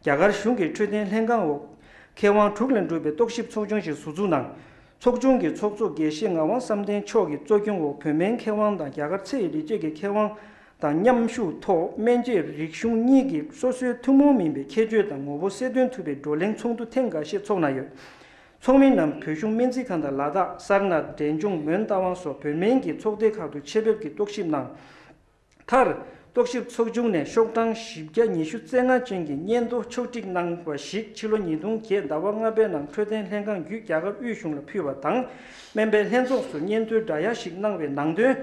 རྒྱ་གར་གཞུང་གི་འཕྲོད་བསྟེན་ལྷན་ཁང་འོག་མཁས་དབང་དྲུག་ལས་གྲུབ་པའི་རྟོག་ཞིབ་ཚོགས་ཆུང་ཞིག་ཟུར་འཛུགས་གནང་། ཚོགས་ཆུང་གི་ཚོགས་གཙོ་དགེ་བཤེས་ངག་དབང་བསམ་གཏན་མཆོག་གི་གཙོ་སྐྱོང་འོག་བོད་སྨན་མཁས་དབང་དང་རྒྱ་གར་ཚེ་ཡི་རིག་བྱེད་ཀྱི་མཁས་དབང་དང་མཉམ་ཞུགས་ཐོག་སྨན་དཔྱད་རིག་གཞུང་གཉིས་ཀྱི་སོ་སོའི་ཐུན་མོང་མིན་པའི་ཁྱད་ཆོས་དང་ངོ་བོ་གསལ་སྟོན་ཐུབ་པའི་བགྲོ་གླེང་ཚོགས་འདུ་ཐེངས་འགའ་ཤས་ཚོགས་གནང་ཡོད། ཚོགས་མི་རྣམས་བོད་གཞུང་སྨན་རྩིས་ཁང་དང་ལ་དྭགས། སར་ནཱཐ། འབྲས་ལྗོངས། མོན་རྟ་དབང་སོགས་བོད་སྨན་གྱི་ཚོགས་སྡེ་ཁག་ཏུ་ཆེད་ཕེབས་ཀྱིས་རྟོག་ཞིབ་གནང་། མཐར། རྟོག་ཞིབ་ཚོགས་ཆུང་ནས་ཤོག་གྲངས་བཞི་བརྒྱ་ཉི་ཤུ་རྩ་ལྔ་ཅན་གྱི་སྙན་ཐོ་ཕྱོགས་སྒྲིག་གནང་བ་ཞིག་ཕྱི་ལོ་ཉིས་སྟོང་བརྒྱད་ཟླ་བ་ལྔ་པའི་ནང་འཕྲོད་བསྟེན་ལྷན་ཁང་བརྒྱུད་རྒྱ་གར་དབུས་གཞུང་ལ་ཕུལ་བ་དང་། སྨན་པའི་ལྷན་ཚོགས་སུ་སྙན་ཐོའི་བསྒྲགས་ཡ་ཞིག་གནང་བའི་ནང་དོན།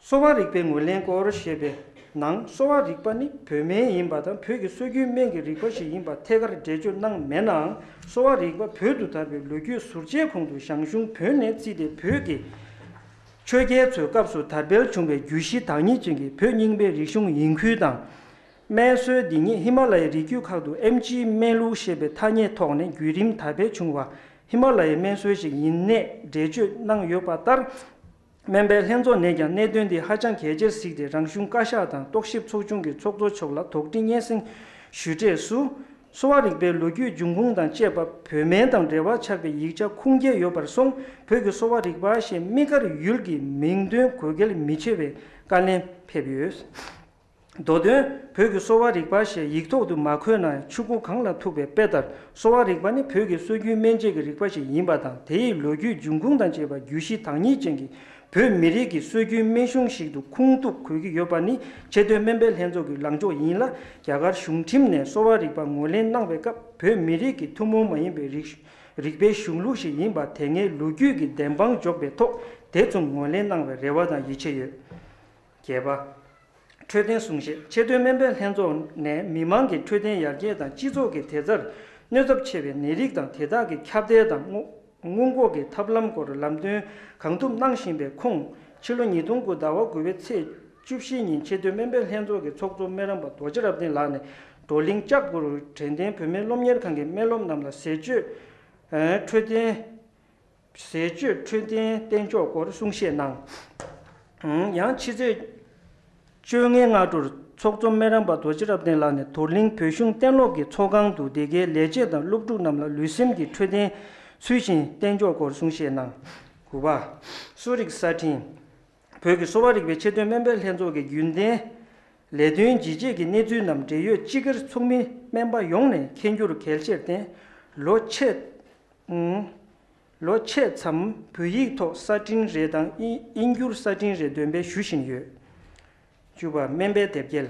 གསོ་བ་རིག་པའི་ངོས་ལེན་སྐོར་ཞེས་པའི་ནང་། གསོ་བ་རིག་པ་ནི་བོད་སྨན་ཡིན་པ་དང་། བོད་ཀྱི་སྲོལ་རྒྱུན་སྨན་གྱི་རིག་པ་ཞིག་ཡིན་པ་ཐད་ཀར་འགྲེལ་བརྗོད་གནང་མེད་ནའང་། གསོ་བ་རིག་པ་བོད་དུ་དར་བའི་ལོ་རྒྱུས་ཟུར་བཅད་གོང་དུ་ཞང་ཞུང་བོད་ནས་བརྩིས་ཏེ་བོད་ཀྱི་ཆོས་རྒྱལ་ཚོའི་སྐབས་སུ་དར་འཕེལ་བྱུང་བའི་རྒྱུད་བཞི་བདག་ཉིད་ཅན་གྱི་བོད་རྙིང་པའི་རིག་གཞུང་ཡིན་ཁུལ་དང་། སྨན་སྲོལ་འདི་ཉིད་ཧི་མ་ལ་ཡའི་རི་རྒྱུད་ཁག་ཏུ་ཨེམ་ཆིའི་སྨན་ལུགས་ཞེས་པའི་ཐ་སྙད་ཐོག་ནས་བརྒྱུད་རིམ་དར་འཕེལ་བྱུང་བ་ཧི་མ་ལ་ཡའི་སྨན་སྲོལ་ཞིག་ཡིན་གནད་འགྲེལ་བརྗོད་གནང་ཡོད་པ་ལྟར། སྨན་པའི་ལྷན་ཚོགས་ནས་ཀྱང་གནད་དོན་འདི་ཧ་ཅང་གལ་ཆེར་གཟིགས་ཏེ། རང་གཞུང་བཀའ་ཤག་དང་རྟོག་ཞིབ་ཚོགས་ཆུང་གི་ཚོགས་གཙོ་མཆོག་ལ་དོགས་འདྲི་སྙན་སེང་ཞུས་འབྲས་སུ། གསོ་བ་རིག་པའི་ལོ་རྒྱུས་འབྱུང་ཁུངས་དང་བཅས་པ་བོད་སྨན་དང་འབྲེལ་བ་ཆགས་པའི་ཡིག་ཆ་ཁུངས་སྐྱེལ་ཡོད་པར་སོང་། བོད་ཀྱི་གསོ་བ་རིག་པ་ཞེས་དམིགས་བཀར་ཡུལ་གྱི་མིང་དོན་དགོས་གལ་མི་ཆེ་བའི་བཀའ་ལན་ཕེབས་ཡོད། མདོ་དོན། བོད་ཀྱི་གསོ་བ་རིག་པ་ཞེས་ཡིག་ཐོག་ཏུ་མ་འཁོད་ན་ཡང་ཆུ་མགོ་གངས་ལ་ཐུག་པའི་དཔེ་ལྟར། གསོ་བ་རིག་པ་ནི་བོད་ཀྱི་སྲོལ་རྒྱུན་སྨན་དཔྱད་ཀྱི་རིག་པ་ཞིག་ཡིན་པ་དང་། དེའི་ལོ་རྒྱུས་འབྱུང་ཁུངས་དང་བཅས་པ་རྒྱུད་བཞི་བདག་ཉིད་ཅན་གྱི་བོད་མི་རིགས་ཀྱི་སྲོལ་རྒྱུན་སྨན་གཞུང་ཞིག་ཏུ་ཁུངས་གཏུགས་དགོས་ཀྱི་ཡོད་པ་ནི་ཆེས་མཐོའི་སྨན་པའི་ལྷན་ཚོགས་ཀྱི་ལངས་ཕྱོགས་ཡིན་ལ། རྒྱ་གར་གཞུང་ཁྲིམས་ནས་གསོ་བ་རིག་པ་ངོས་ལེན་གནང་བའི་སྐབས། བོད་མི་རིགས་ཀྱི་ཐུན་མོང་མ་ཡིན་པའི་རིག་རིག་པའི་གཞུང་ལུགས་ཤིག་ཡིན་པ། དེ་སྔའི་ལོ་རྒྱུས་ཀྱི་བདེན་དཔང་འཇོག་པའི་ཐོག་དེ་མཚུངས་ངོས་ལེན་གནང་བའི་རེ་བ་དང་ཡིད་ཆེས་ཡོད། བརྒྱད་པ། འཕྲོད་བསྟེན་གསུང་བཤད། ཆེས་མཐོའི་སྨན་པའི་ལྷན་ཚོགས་ནས་མི་མང་གི་འཕྲོད་བསྟེན་ཡར་རྒྱས་དང་སྤྱི་ཚོགས་ཀྱི་བདེ་རྩར་གནོད་ཚབས་ཆེ་བའི་ནད་རིགས་དང་དེ་དག་གི་ཁྱབ་གདལ་དང་སྔོན་སྔོན་འགོག་གི་ཐབས་ལམ་སྐོར་ལམ་སྟོན་གང་ཐུབ་གནང་བཞིན་པའི་ཁོངས། ཕྱི་ལོ་ཉིས་སྟོང་དགུ་ཟླ་བ་དགུ་པའི་ཚེས་བཅུ་བཞི་ཉིན་ཆེས་མཐོའི་སྨན་པའི་ལྷན་ཚོགས་ཀྱི་ཚོགས་གཙོ་སྨན་རམས་པ་རྡོ་རྗེ་རབ་བརྟན་ལགས་ནས་བགྲོ་གླེང་ལྕགས་པོར་དྲན་རྟེན་བོད་སྨན་སློབ་གཉེར་ཁང་གི་སྨན་སློབ་རྣམས་ལ་ཟས་སྤྱོད་འཕྲོད་བསྟེན། ཟས་སྤྱོད་འཕྲོད་བསྟེན་བསྟེན་ཕྱོགས་སྐོར་གསུང་བཤད་གནང་། ཡང་ཕྱི་ཚེས་བཅོ་ལྔའི་སྔ་དྲོར་ཚོགས་གཙོ་སྨན་རམས་པ་རྡོ་རྗེ་རབ་བརྟན་ལགས་ནས་རྡོར་གླིང་བོད་གཞུང་གཏན་སློབ་ཀྱི་ཚོགས་ཁང་དུ་སྡེ་དགེའི་ལས་བྱེད་དང་སློབ་ཕྲུག་རྣམས་ལ་ལུས་སེམས་ཀྱི་འཕྲོད་བསྟེན་ཚུལ་བཞིན་བསྟེན་ཕྱོགས་སྐོར་གསུང་བཤད་གནང་། དགུ་པ། གསོ་རིག་གསར་འཕྲིན། བོད་ཀྱི་གསོ་བ་རིག་པའི་ཆེས་མཐོའི་སྨན་པའི་ལྷན་ཚོགས་ཀྱི་རྒྱུན་ལྡན་ལས་དོན་ཇི་བྱེད་ཀྱི་གནས་ཚུལ་རྣམས་འབྲེལ་ཡོད་སྤྱི་སྒེར་ཚོགས་མི་སྨན་པ་ཡོངས་ནས་མཁྱེན་རྒྱུར་གལ་ཆེར་བརྟེན། ལོ་ཕྱེད། ཨང་། ལོ་ཕྱེད་ཙམ་བོད་ཡིག་ཐོག་གསར་འཕྲིན་རེ་དང་དབྱིན་དབྱིན་སྒྱུར་གསར་འཕྲིན་རེ་འདོན་སྤེལ་ཞུ་བཞིན་ཡོད། བཅུ་པ། སྨན་པའི་དེབ་སྐྱེལ།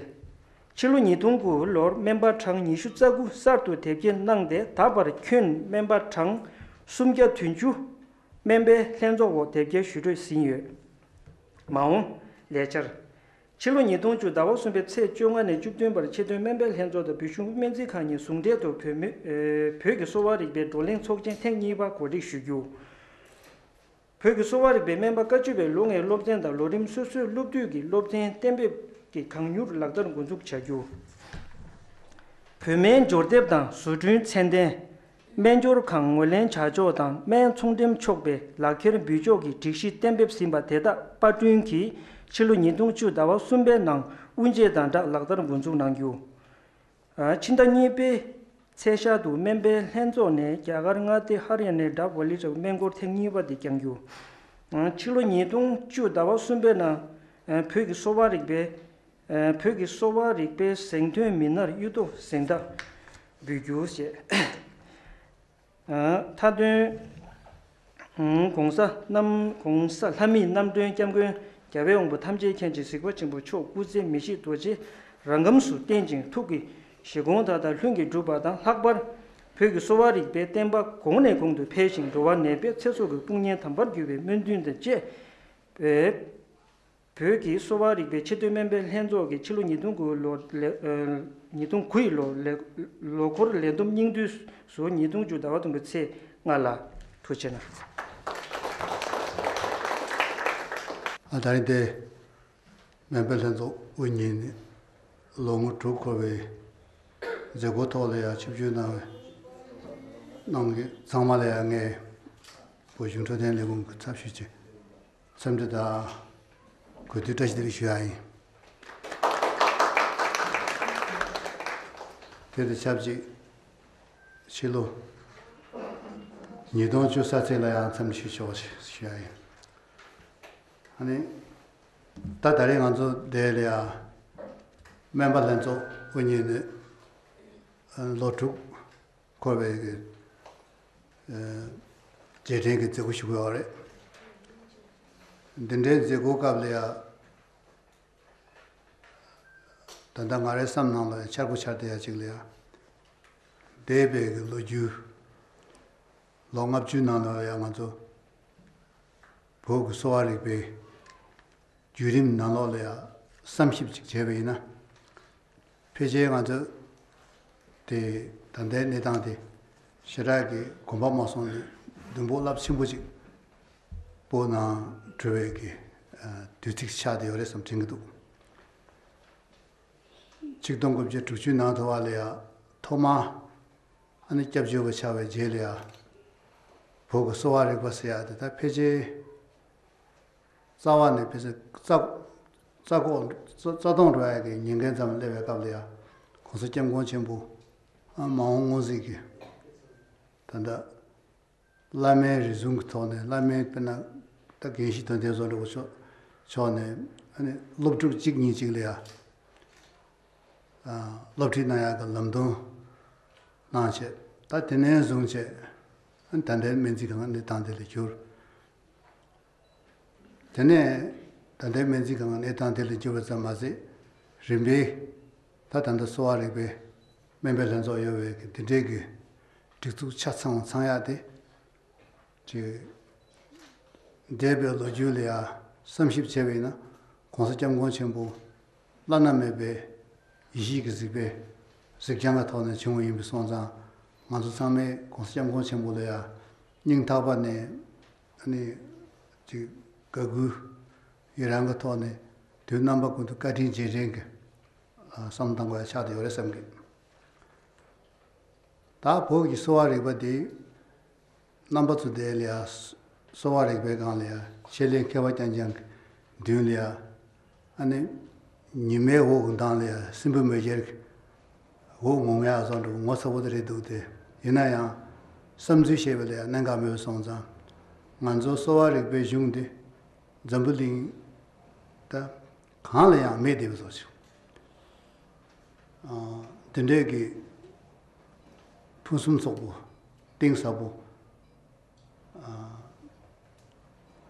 ཕྱི་ལོ་ཉིས་སྟོང་དགུ་ལོར་སྨན་པ་གྲངས་ཉི་ཤུ་རྩ་དགུ་གསར་དུ་དེབ་སྐྱེལ་གནང་སྟེ། ད་བར་ཁྱོན་སྨན་པ་གྲངས་སུམ་བརྒྱ་བདུན་ཅུ་སྨན་པའི་ལྷན་ཚོགས་འོག་དེབ་སྐྱེལ་ཞུ་སྤྲོད་ཟིན་ཡོད། མ་འོངས་ལས་འཆར། ཕྱི་ལོ་ཉིས་སྟོང་བཅུ་ཟླ་བ་གསུམ་པའི་ཚེས་བཅོ་ལྔ་ནས་བཅུ་བདུན་བར་ཆེས་མཐོའི་སྨན་པའི་ལྷན་ཚོགས་དང་བོད་གཞུང་སྨན་རྩིས་ཁང་གཉིས་ཟུང་འབྲེལ་དུ་བོད་མི་ཨེ་བོད་ཀྱི་གསོ་བ་རིག་པའི་བགྲོ་གླེང་ཚོགས་ཆེན་ཐེངས་གཉིས་པ་གོ་སྒྲིག་ཞུ་རྒྱུ། བོད་ཀྱི་གསོ་བ་རིག་པའི་སྨན་པ་བཀའ་བཅུ་པའི་ལོ་ལྔའི་སློབ་ཚན་དང་ལོ་རིམ་སོ་སོའི་སློབ་དུས་ཀྱི་སློབ་ཚན་གཏན་འབེབས་ཀྱི་གང་མྱུར་ལག་བསྟར་འགོ་འཛུགས་བྱ་རྒྱུ། བོད་སྨན་སྦྱོར་དེབ་དང་བཟོ་སྐྲུན་ཚད་ལྡན། སྨན་སྦྱོར་ཁང་ངོས་ལེན་བྱ་ཕྱོགས་དང་སྨན་ཚོང་འགྲེམས་ཆོག་པའི་ལག་ཁྱེར་འབུལ་ཕྱོགས་ཀྱི་སྒྲིག་གཞི་གཏན་འབེབས་ཟིན་པ་དེ་དག་པར་སྐྲུན་གྱིས་ཕྱི་ལོ་ཉིས་སྟོང་བཅུ་ཟླ་བ་གསུམ་པའི་ནང་དབུ་འབྱེད་དང་སྦྲགས་ལག་བསྟར་འགོ་འཛུགས་གནང་རྒྱུ། ཕྱི་ཟླ་གཉིས་པའི་ཚེས་ཤར་དུ་སྨན་པའི་ལྷན་ཚོགས་ནས་རྒྱ་གར་མངའ་སྡེ་ཧ་རི་ཡ་ནའི་ཌབ་ཝ་ལི་རབ་སྨན་སྐོར་ཐེངས་གཉིས་པ་དེ་བསྐྱང་རྒྱུ། ཕྱི་ལོ་ཉིས་སྟོང་བཅུ་ཟླ་བ་གསུམ་པའི་ནང་བོད་ཀྱི་གསོ་བ་རིག་པའི་བོད་ཀྱི་གསོ་བ་རིག་པའི་གཟེངས་ཐོན་མི་སྣར་གཡུ་ཐོག་གཟེངས་རྟགས་འབུལ་རྒྱུ་བཅས། མཐའ་དོན། ༸གོང་ས་རྣམ་༸གོང་ས་ལྷ་མིའི་རྣམ་གྲོལ་སྐྱབས་མགོན་རྒྱལ་བའི་དབང་པོ་ཐམས་ཅད་མཁྱེན་ཅིང་གཟིགས་པ་ཆེན་པོ་མཆོག་སྐུ་ཚེ་མི་ཤིགས་རྡོ་རྗེ་རང་ཁམས་སུ་བརྟན་ཅིང་ཐུགས་ཀྱི་བཞེད་དགོངས་མཐའ་དག་ལྷུན་གྱིས་གྲུབ་པ་དང་། ལྷག་པར་བོད་ཀྱི་གསོ་བ་རིག་པའི་བསྟན་པ་གོང་ནས་གོང་དུ་འཕེལ་ཞིང་འགྲོ་བ་ནད་པའི་ཚེ་སྲོག་གི་དཔུང་གཉེན་དམ་པར་འགྱུར་བའི་སྨོན་འདུན་དང་བཅས། བོད་ཀྱི་གསོ་བ་རིག་པའི་ཆེས་མཐོའི་སྨན་པའི་ལྷན་ཚོགས་ཀྱི་ཕྱི་ལོ་ཉིས་སྟོང་དགུ་ལོ་ལས་ཨ་ཉིས་སྟོང་དགུ་ཡི་ལོ་ལས་ལོ་འཁོར་ལས་བསྡོམས་སྙིང་བསྡུས་སུ་ཉིས་སྟོང་བཅུ་ཟླ་བ་དང་པོའི་ཚེས་ལྔ་ལ་ཐུགས་རྗེ་གནང་། ཨ་ད་རིང་དེ་སྨན་པའི་ལྷན་ཚོགས་དབུ་བརྙེས་ནས་ལོ་ངོ་དྲུག་འཁོར་བའི་མཛད་སྒོ་ཐོག་ལ་ཡང་ཆིབས་བསྒྱུར་གནང་བའི་གནང་གི་ཚང་མ་ལ་ཡང་ངས་བོད་གཞུང་འཕྲོད་བསྟེན་ལས་ཁུངས་ཀྱི་ཚབ་ཞུས་ཏེ། འཚམས་འདྲི་དང་གུས་འདུད་བཀྲ་ཤིས་བདེ་ལེགས་ཞུ་ཡ་ཡིན། དེ་དང་ཆབས་ཅིག་ཕྱི་ལོ་ཉིས་སྟོང་བཅུ་ས་ཚིགས་ལ་ཡང་འཚམས་འདྲི་ཞུ་ཆོག་ཞུ་ཡ་ཡིན། ཨ་ནི་ད་ད་རེས་ང་ཚོ་འདིར་ཡང་སྨན་པ་ལྷན་ཚོགས་དབུ་བརྙེས་ནས་ལོ་དྲུག་འཁོར་བའི་གི་ཨ་རྗེས་དྲན་གྱི་མཛད་སྒོ་ཞུ་གི་ཡོད་རེད། འདི་འདྲའི་མཛད་སྒོའི་སྐབས་ལ་ཡང་ ད་ལྟ་ང་རའི་བསམ་ནང་ལ་འཆར་སྒོ་འཆར་བསྡད་ཡ་ཅིག་ལ་ཡ། འདས་པའི་གི་ལོ་རྒྱུས། ལོ་ལྔ་བཅུའི་ནང་ལ་ཡ་ང་ཚོ་བོད་ཀྱི་གསོ་བ་རིག་པའི་བརྒྱུད་རིམ་ནང་ལོགས་ལ་ཡ་བསམ་ཞིབ་ཅིག་བྱས་པ་ཡིན་ན། ཕལ་ཆེར་ང་ཚོ་དེ་ད་ལྟའི་གནས་སྟངས་དེ་ཞེ་དྲག་གི་གོམ་པ་མ་སོང་ནས་མདུན་སྤོ་རླབས་ཆེན་པོ་ཅིག་སྤོ་གནང་འགྲོ་བའི་གི་ཨ་དུས་ཚིགས་ཆགས་བསྡད་ཡོད་རེད་བསམ་དྲན་གྱི་འདུག་ཆིག་སྟོང་དགུ་བརྒྱ་དྲུག་ཅུ་ནང་དུ་བ་ལ་ཡ་ཐོག་མ་ཨ་ནི་སྐྱབས་བཅོལ་བ་ཆགས་པའི་རྗེས་ལ་ཡ་བོད་ཀྱི་གསོ་བ་རིག་པ་ཟེར་ཡ་དེ་ད་ཕལ་ཆེར་རྩ་བ་ནས་ཕལ་ཆེར་རྩ་རྩ་ཁོག་རྩ་རྩ་སྟོང་འགྲོ་ཡ་གི་ཉེན་ཁའི་མཚམས་སླེབས་པའི་སྐབས་ལ་ཡ་༸གོང་ས་༸སྐྱབས་མགོན་ཆེན་པོ་ཨ་མ་འོངས་སྔོན་གཟིགས་ཀྱི་ད་ལྟ། བླ་མའི་རིགས་གཞུང་གི་ཐོག་ནས་བླ་མའི་དཔེར་ན་ད་རྒན་ཤེས་དོན་ལྡན་བཟོ་འདྲ་བོ་ཕྱོགས་ཕྱོགས་ནས་ཨ་ནི་སློབ་ཕྲུག་གཅིག་གཉིས་གཅིག་ལ་ཡ་ཨ་སློབ་ཁྲིད་གནང་ཡག་གི་ལམ་སྟོན་གནང་བྱས། ད་དེ་ནས་བཟུང་བྱས་ཨ་ནི་ད་ལྟའི་སྨན་རྩིས་ཁང་གནས་སྟངས་དེ་ལ་གྱུར། དེ་ནས་ད་ལྟའི་སྨན་རྩིས་ཁང་གི་གནས་སྟངས་དེ་ལ་གྱུར་པ་ཙམ་མ་ཟད། རིམ་པས་ད་ད་ལྟ་གསོ་བ་རིག་པའི་སྨན་པའི་ལྷན་ཚོགས་ཡོད་པའི་གི་འདི་འདྲའི་གི་སྒྲིག་འཛུགས་ཆ་ཚང་བ་ཚང་ཡག་དེ་ཅིག་འདས་པའི་ལོ་རྒྱུས་ལ་ཡང་བསམ་ཞིབ་བྱས་པ་ཡིན་ན། ༸གོང་ས་༸སྐྱབས་མགོན་ཆེན་པོ་བླ་ན་མེད་པའི་ཡེ་ཤེས་ཀྱི་གཟིགས་པའི་གཟིགས་བྱང་གི་ཐོག་ནས་བྱུང་བ་ཡིན་པའི་སོང་ཙང་། ང་ཚོ་ཚང་མས་༸གོང་ས་༸སྐྱབས་མགོན་ཆེན་པོ་ལ་ཡང་སྙིང་ཐག་པ་ནས་ཨ་ནི་ཅིག་དགའ་གུས་ཡི་རང་གི་ཐོག་ནས་དུས་རྣམ་པ་ཀུན་ཏུ་བཀའ་དྲིན་རྗེས་དྲན་གྱི་བསམ་བཏང་དགོས་ཡ་ཆགས་བསྡད་ཡོད་རེད་བསམ་གི། ད་བོད་ཀྱི་གསོ་བ་རིག་པ་དེ་རྣམ་པ་ཚོ་དེ་ལ་ཡ་གསོ་བ་རིག་པའི་སྒང་ལ་ཡ་ཆེད་ལས་མཁས་པ་རྐྱང་རྐྱང་གི་མདུན་ལ་ཡ་ཨ་ནི་ཉི་མའི་འོག་གི་མདངས་ལ་ཡ་སྲིན་བུ་མེ་སྦྱར་གྱི་འོད་ངོམ་ཡག་བཟོ་འདྲ་ངོ་ཚ་པོ་དེ་རེད་འདུག་སྟེ། ཡིན་ན་ཡང་བསམ་ཚུལ་བཤད་པ་ལ་ཡ་གནད་འགག་མེད་པ་སོང་ཙང་། ང་ཚོ་གསོ་བ་རིག་པའི་གཞུང་འདི་འཛམ་བུ་གླིང་ད་གང་ལ་ཡང་མེད་བསྡད་པ་བཟོ་ཞིག་ཨ་འདི་འདྲའི་གི་ཕུན་སུམ་ཚོགས་པོ། གཏིང་ཟབ་པོ། ཨ་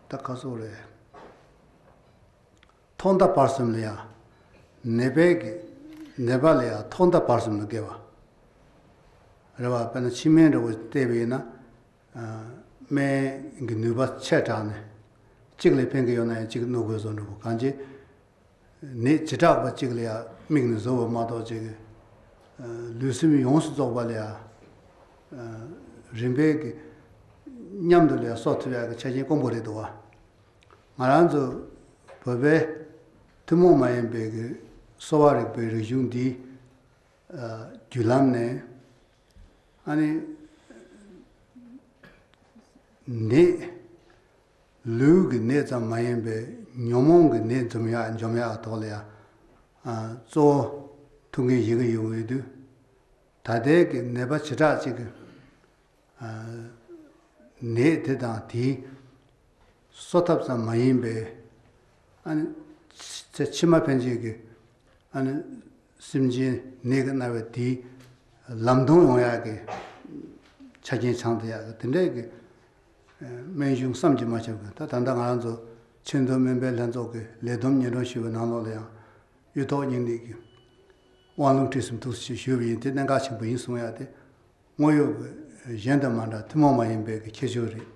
ད་ག་ཚོད་རེད། ཐོག་མཐའ་བར་གསུམ་ལ་ཡང་ནད་པའི་གི་ནད་པ་ལ་ཡང་ཐོག་མཐའ་བར་གསུམ་ལ་དགེ་བ་རེད་བ། དཔེར་ན་ཕྱི་སྨན་འདྲ་བོ་བལྟས་པ་ཡིན་ན། ཨ་སྨན་གྱི་ནུས་པ་ཆེ་དྲགས་ནས་གཅིག་ལ་ཕན་གྱི་ཡོད་ན་ཡང་གཅིག་གནོད་དགོས་བཟོ་འདྲ་བོ། གང་ཅི་ནད་བྱེ་བྲག་པ་གཅིག་ལ་ཡང་དམིགས་ནས་བཟོ་བ་མ་གཏོགས། ཅིག་ཨ་ལུས་སེམས་ཡོངས་སུ་རྫོགས་པ་ལ་ཡང་ཨ་རིམ་པས་ཀྱི་མཉམ་དུ་ལ་ཡང་གསོ་ཐུབ་ཡག་གི་ཆ་རྐྱེན་དཀོན་པོ་རེད་འདུག་བ། ང་རང་ཚོ་བོད་པའི་ཐུན་མོང་མ་ཡིན་པའི་གི་གསོ་བ་རིག་པའི་རིག་གཞུང་འདིའི་ཨ་བརྒྱུད་ལམ་ནས་ཨ་ནི་ནད། ལུས་ཀྱི་ནད་ཙམ་མ་ཡིན་པའི་ཉོན་མོངས་ཀྱི་ནད་འཇོམས་ཡག་འཇོམས་ཡག་ཐོག་ལ་ཡང་ཨ་གཙོ་བོ་ཐུགས་འགན་བཞེས་ཀྱི་ཡོད་ཡོད་དུས། ད་ལྟའི་གི་ནད་པ་བྱེ་བྲག་ཅིག་གི་ཨ་ནད་དེ་དང་དེའི་གསོ་ཐབས་ཙམ་མ་ཡིན་པའི་ཨ་ནི་ཚེ་ཕྱི་མ་ཕན་ཆད་ཀྱི་ཨ་ནི་སེམས་ཅན་ནད་ཀྱིས་མནར་བའི་དེའི་ལམ་སྟོན་ཡོང་ཡག་གི་ཆ་རྐྱེན་ཚང་བསྡད་ཡག་གི་དེ་འདྲའི་གི་སྨན་གཞུང་བསམ་གྱིས་མ་ཁྱབ་གི། ད་ད་ལྟ་ང་རང་ཚོ་ཆེས་མཐོའི་སྨན་པའི་ལྷན་ཚོགས་ཀྱི་ལས་བསྡོམས་སྙན་སྒྲོན་ཞུ་བའི་ནང་ལོགས་ལ་ཡང་གཡུ་ཐོག་སྙིང་ནད་ཀྱི་དབང་ལུང་ཁྲིད་གསུམ་ཐུགས་སུ་ཆུད་ཞུས་པ་ཡིན། དེ་གནད་འགག་ཆེན་པོ་ཡིན་གསུང་ཡག་དེ། དངོས་ཡོད་ཀྱི་གཞན་དང་མ་འདྲ་ཐུན་མོང་མ་ཡིན་པའི་གི་ཁྱད་ཆོས་རེད།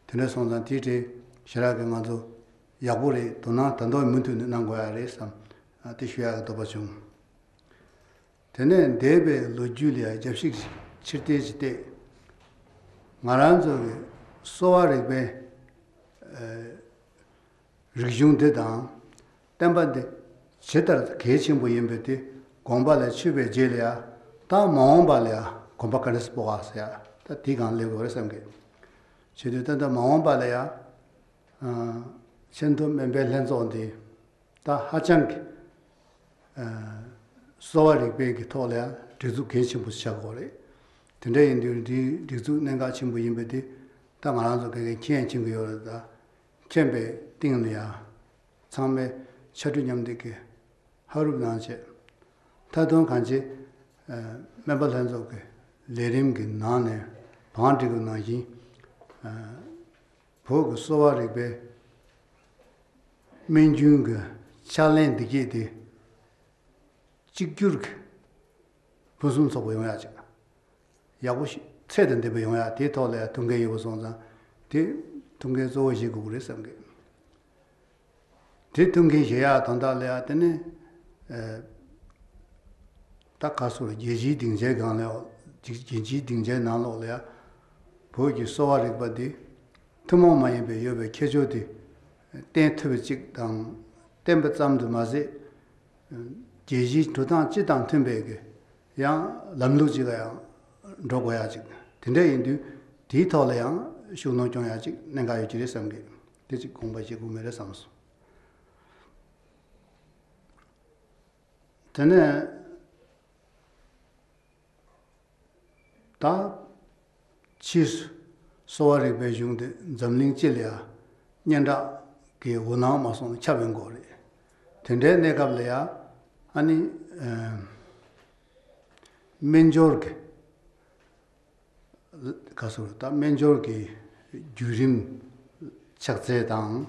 དེ་འདྲ་སོང་ཙང་དེའི་གྲས་ཞེ་དྲག་གི་ང་ཚོ་ཡག་པོ་རེད། དོ་སྣང་ད་དུང་མུ་མཐུད་ནས་གནང་དགོས་ཡག་རེད་བསམ། ཨ་དེ་ཞུ་ཡག་གི་འདོད་པ་བྱུང་། དེ་ནས་འདས་པའི་ལོ་རྒྱུས་ལ་ཡང་རྒྱབ་བཤིག་ཅིག་ཕྱིར་བལྟས་ཅིག་བལྟས། ང་རང་ཚོ་གི་གསོ་བ་རིག་པའི་ཨ་རིག་གཞུང་འདི་དང་བསྟན་པ་འདི་ཇི་ལྟར་གལ་ཆེན་པོ་ཡིན་པའི་དེ་དགོངས་པ་ལ་ཆུད་པའི་རྗེས་ལ་ཡང་། ད་མ་འོངས་པ་ལ་ཡང་གོམ་པ་ག་འདྲ་སེ་སྤོ་ག་ཟེར་ཡག་ད་དེའི་སྒང་སླེབས་དགོས་རེད་བསམ་གི། བྱེད་དུས་ད་ལྟ་མ་འོངས་པ་ལ་ཡང་ཨ་ཆེས་མཐོའི་སྨན་པའི་ལྷན་ཚོགས་འདི་ད་ཧ་ཅང་གི་ཨ་གསོ་བ་རིག་པའི་གི་ཐོག་ལ་ཡང་སྒྲིག་འཛུགས་གལ་ཆེན་པོ་ཆགས་དགོས་རེད། དེ་འདྲ་ཡིན་དུས་འདིའི་སྒྲིག་འཛུགས་གནད་འགག་ཆེན་པོ་ཡིན་པ་དེ་ད་ང་རང་ཚོ་ག་གེ་མཁྱེན་མཁྱེན་གི་ཡོད་རེད། ད་མཁྱེན་པའི་སྟེང་ལ་ཡང་ཚང་མས་ཕྱར་གྲུ་མཉམ་འདེགས་ཀྱི་ཧ་རུབ་གནང་བྱས། མཐའ་དོན་གང་ཅི་ཨ་སྨན་པ་ལྷན་ཚོགས་ཀྱི་ལས་རིམ་གྱི་ནང་ནས་བང་སྒྲིག་པ་ནང་བཞིན་ཨ་བོད་ཀྱི་གསོ་བ་རིག་པའི་སྨན་རྒྱུན་གྱི་ཕྱག་ལེན་འདི་གས་དེ་ གཅིག་གྱུར་གྱི་ཕུན་སུམ་ཚོགས་པ་ཡོང་ཡག་ཅིག་ཡག་པོ་ཞིག་ཚད་དང་ལྡན་པ་ཡོང་ཡག་དེའི་ཐོག་ལ་ཡང་ཐུགས་འགན་ཡོད་པ་སོང་ཙང་། དེ་ཐུགས་འགན་གཙོ་བོ་བཞེས་དགོས་ཀྱི་རེད་བསམ་གི། དེ་ཐུགས་འགན་བཞེས་ཡག་དོན་དག་ལ་ཡང་དེ་ནི། ཨ། ད་ག་སོ་རྒྱལ་སྤྱིའི་སྡིངས་ཆའི་སྒང་ལ་ཡང་། རྒྱལ་སྤྱིའི་སྡིངས་ཆའི་ནང་ལོགས་ལ་ཡང་བོད་ཀྱི་གསོ་བ་རིག་པ་འདི་ཐུན་མོང་མ་ཡིན་པའི་ཡོད་པའི་ཁྱད་ཆོས་དེ་བསྟན་ཐུབ་པ་ཅིག་དང་། བསྟན་པ་ཙམ་དུ་མ་ཟད། རྒྱལ་སྤྱིའི་འགྲོ་སྟངས་སྤྱི་དང་མཐུན་པའི་གི་ཡང་ལམ་ལུགས་ཅིག་ལ་ཡང་འགྲོ་དགོས་ཡག་ཅིག་དེ་འདྲ་ཡིན་དུས། དེའི་ཐོག་ལ་ཡང་ཤུགས་སྣོན་སྐྱོན་ཡག་ཅིག་གནད་འགག་ཡོད་ཀྱི་རེད་བསམ་གི། དེ་ཅིག་དགོངས་པ་བཞེས་དགོས་ངེས་རེད་བསམ་སོང་། དེ་ནས། ད། ཕྱིས་སུ་གསོ་བ་རིག་པའི་གཞུང་དེ་འཛམ་གླིང་སྤྱི་ལ་ཡང་སྙན་གྲགས་ཀྱི་འོད་སྣང་མ་སོང་ན་ཁྱབ་ཡོང་གི་རེད། དེ་འདྲའི་གནས་སྐབས་ལ་ཡང་། ཨ་ནི། ཨ། སྨན་སྦྱོར་གྱི། ག་སོ་ད་སྨན་སྦྱོར་གྱི་བརྒྱུད་རིམ་ཕྱག་འཚལ་དང་།